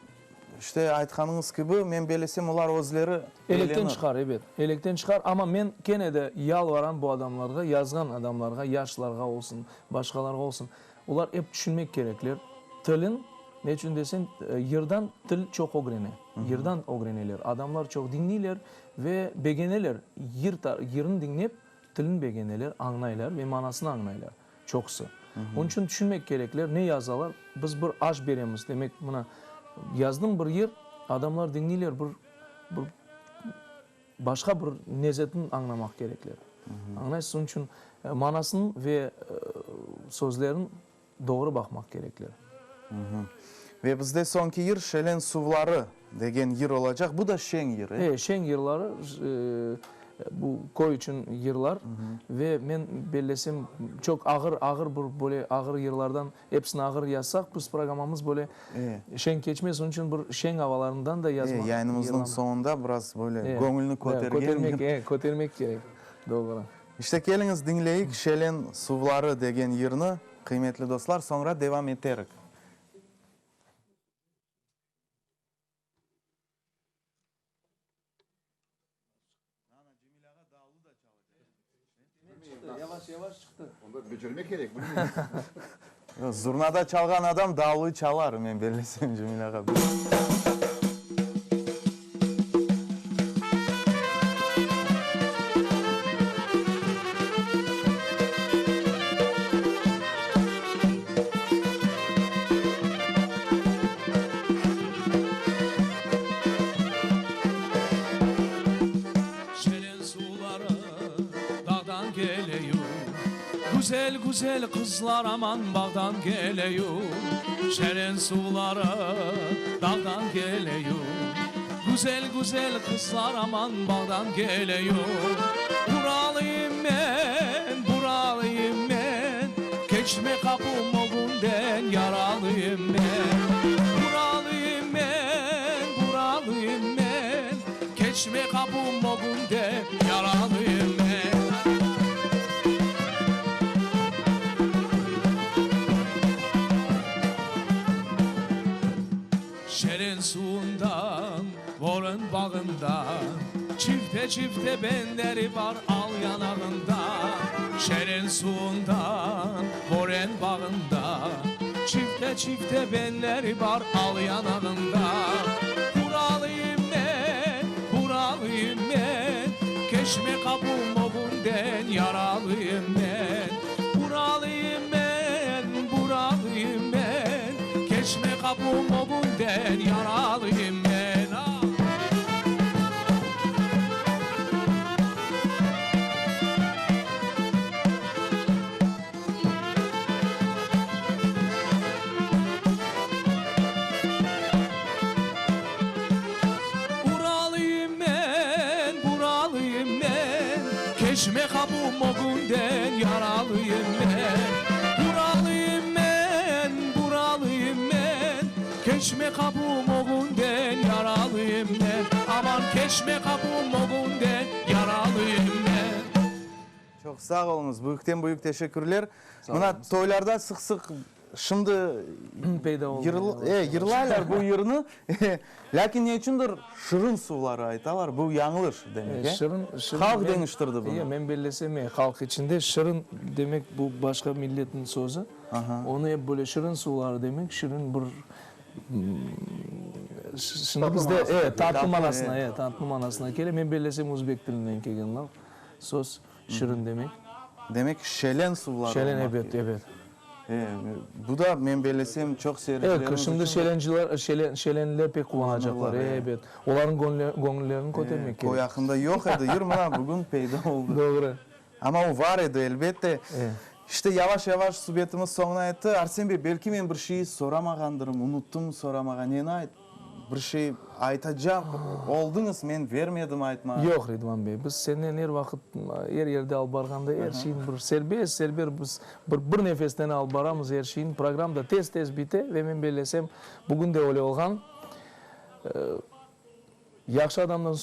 işte, aytqanıñız kibi, men belesem, olar özleri Elekten elenir. çıqar, ebet, elekten çıqar, amma men kene de yalvaram bu adamlarğa, yazğan adamlarğa, yaşlarğa olsun, başqalarğa olsun, olar ep tüşünmek kerekler, tilin, ne içün deseñ, yırdan til çoq ögrene, yırdan ögreneler, adamlar çoq diñleyler ve begeneler, yır, yırnı diñlep, Tilini begeneler, añlaylar ve manasını añlaylar çoqusı. Onıñ içün tüşünmek kerekler, ne yazalar, biz bir aş beremiz, demek, mına, yazdım bir yır, adamlar diñleyler, bir, bir başqa bir nezetini añlamaq kerekler. Añlaysız, onıñ içün manasını ve sözlerini doğru baqmaq kerekler. Ve bizde soñki yır Şelen suvları degen yır olacaq. Bu da şeñ yır, e? E, şeñ yırları, bu köy içün yırlar. Ve men bellesem, çoq ağır, ağır bir böyle ağır yırlardan episini ağır yazsaq, biz programmamız böyle şeñ keçmez. Onıñ içün bir şeñ avalarından da yazmaq. E, yayınımıznıñ soñunda biraz böyle göñülni kötergen. Kötermek, e, kötermek kerek, doğru. İşte, keliñiz diñleyik Şelen suvları degen yırnı, qıymetli dostlar, soñra devam eterik. Zurnada çalğan adam davulnı çalar, men bellesem, Cemil ağa. Şeren suvları dağdan keleyur, Güzel, güzel qızlar aman bağdan keleyur. Şeren suvları dağdan keleyur, Güzel, güzel qızlar aman bağdan keleyur. Buralıyım men, buralıyım men, Keçme qapum ögünden yaralıyım men. Buralıyım men, buralıyım men, Keçme qapum ögünden yaralıyım men. Şeren suvundan, borın bağından, Çifte-çifte benleri bar al yanağında. Şeren suvundan, boren bağında, Çifte-çifte benleri bar al yanağında. Buralıyım men, buralıyım men, Keçme qapum ögünden yaralıyım men. Buralıyım men, buralıyım men, Keçme qapum ögünden yaralıyım men. Buralıyım men, buralıyım men, Keçme qapum ögünden yaralıyım men. Buralıyım men, buralıyım men, Keçme qapum ögünden yaralıyım men. Aman, keçme qapum ögünden yaralıyım men. Çoq sağ oluñız, büyükten büyük teşekkürler. Mına toylarda sıq-sıq şimdi Peyda oldı. E, yırlaylar bu yırnı, lâkin ne içündir şırın suvları aytalar, bu yañlış demek, e? Şırın, şırın. Halq deñiştirdi bunı. E, men bellesem, e, halq içinde şırın demek bu başqa milletniñ sözü. Onı ep böyle şırın suvları demek, şırın bir Şimdi bizde, e, tatlı manasına, e, tatlı manasına kele. Men bellesem, özbek tilinden kelgen laf, söz, şırın demek. Demek, şelen suvları Şelen, ebet, ebet. E, bu da, men bellesem, çoq seyircilerimiz Evet, şimdi şelenciler, şelen, şelenliler pek quvanacaqlar, ebet. Olarnıñ göñüllerini kötermek kerek. Köy aqqında yoq edi yır, mına, bugün peyda oldı. Doğru. Amma o var edi, elbette. İşte, yavaş-yavaş subetimiz soñuna yetti. Arsen bey, belki men bir şey soramağandırım, unuttım soramağa. Neni ayt, bir şey aytacaq oldıñız, men vermedim aytmağa. Yoq, Ridvan bey, biz senden er vaqıt, er yerde alıp barğanda er şeyni bir serbest, serber biz bir bir nefesten alıp baramız er şeyni. Program da tez-tez bite ve men bellesem, bugün de öyle olğan. Yahşı adamdan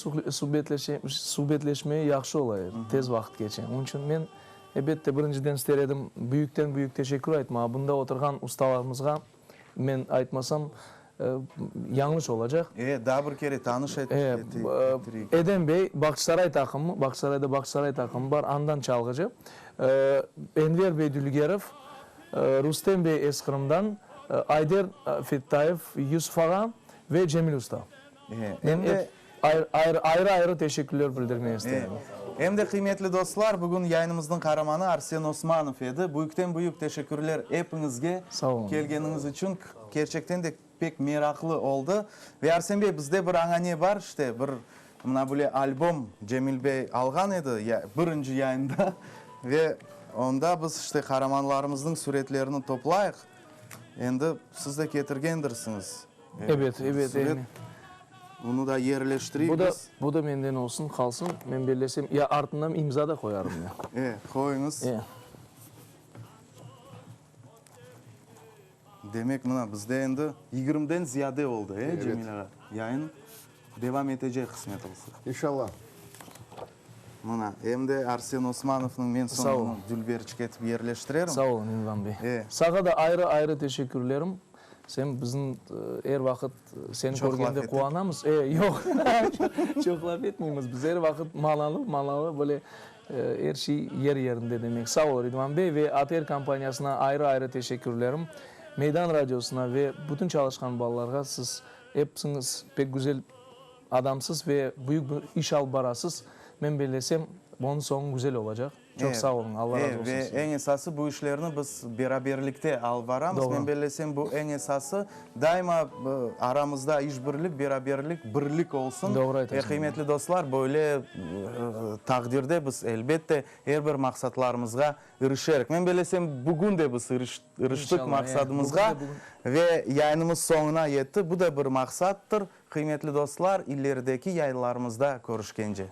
subetleşmeye yahşı ola, tez vaqıt keçe. Onıñ içün men, ebette, birinciden ister edim büyükten-büyük teşekkür aytmağa. Bunda oturğan ustalarımızğa men aytmasam, yañlış olacaq. E, daa bir kere tanış ettireyik. Edem bey, Bağçasaray taqımı, Bağçasarayda Bağçasaray taqımı bar, andan çalğıcı. Enver bey Dülgerov, Rustem bey Esqırımdan, Ayder Fettayev, Yusuf ağa ve Cemil usta. Em de ayrı-ayrı teşekkürler bildirmege isterim. Em de, qıymetli dostlar, bugün yayınımıznıñ qaramanı Arsen Osmanov edi. Büyükten-büyük teşekkürler epiñizge kelgeniñiz içün. Kerçekten de pek meraqlı oldı. Ve Arsen bey, bizde bir añane bar, işte, bir mına böyle albom Cemil bey alğan edi birinci yayında. Ve onda biz, işte, qaramanlarımıznıñ süretlerini toplayıq. Endi siz de ketirgendirsiñiz. Ebet, ebet, Suret. Bunı da yerleştireyik Bu da, biz. bu da menden olsun, qalsın. Men bellesem, ya artından imza da qoyarım men. E, qoyuñız. E. Demek, mına, bizde endi yigirmiden ziyade oldı, e, Cemil ağa? Yayın devam etecek, qısmet olsa. İnşallah. Mına, em de Arsen Osmanovnıñ men soñ Sağ bunı olun. dülberçik etip yerleştirerim. Sağ olun, İlvan bey. E. Sağa da ayrı-ayrı teşekkürlerim. Sen bizni er vaqıt seni Çoq laf körgende etek. quvanamız. E, yoq, çoq laf etmeymiz. Biz er vaqıt manalı, manalı böyle er şey yer-yerinde demek. Sağ ol, Ridvan bey ve ATR kompaniyasına ayrı-ayrı teşekkürlerim. Meydan radiosına ve bütün çalışqan balalarğa siz episiñiz pek güzel adamsız ve büyük bir iş alıp barasız. Men bellesem, bunıñ soñu güzel olacaq. Çoq sağ oluñ, Alla razı olsun Ve sizden. eñ esası, bu işlerni biz beraberlikte alıp baramız. Doğru. Men bellesem, bu eñ esası, daima aramızda işbirlik, beraberlik, birlik olsun. Doğru aytasıñ. Ve qıymetli dostlar, böyle taqdirde biz, elbette, er bir maqsatlarımızğa irişerik. Men bellesem, bugün de biz iriştik İnşallah, maqsadımızğa. Bugün de bugün. Ve yayınımız soñuna yetti. Bu da bir maqsattır. Qıymetli dostlar, ilerideki yayınlarımızda körüşkence.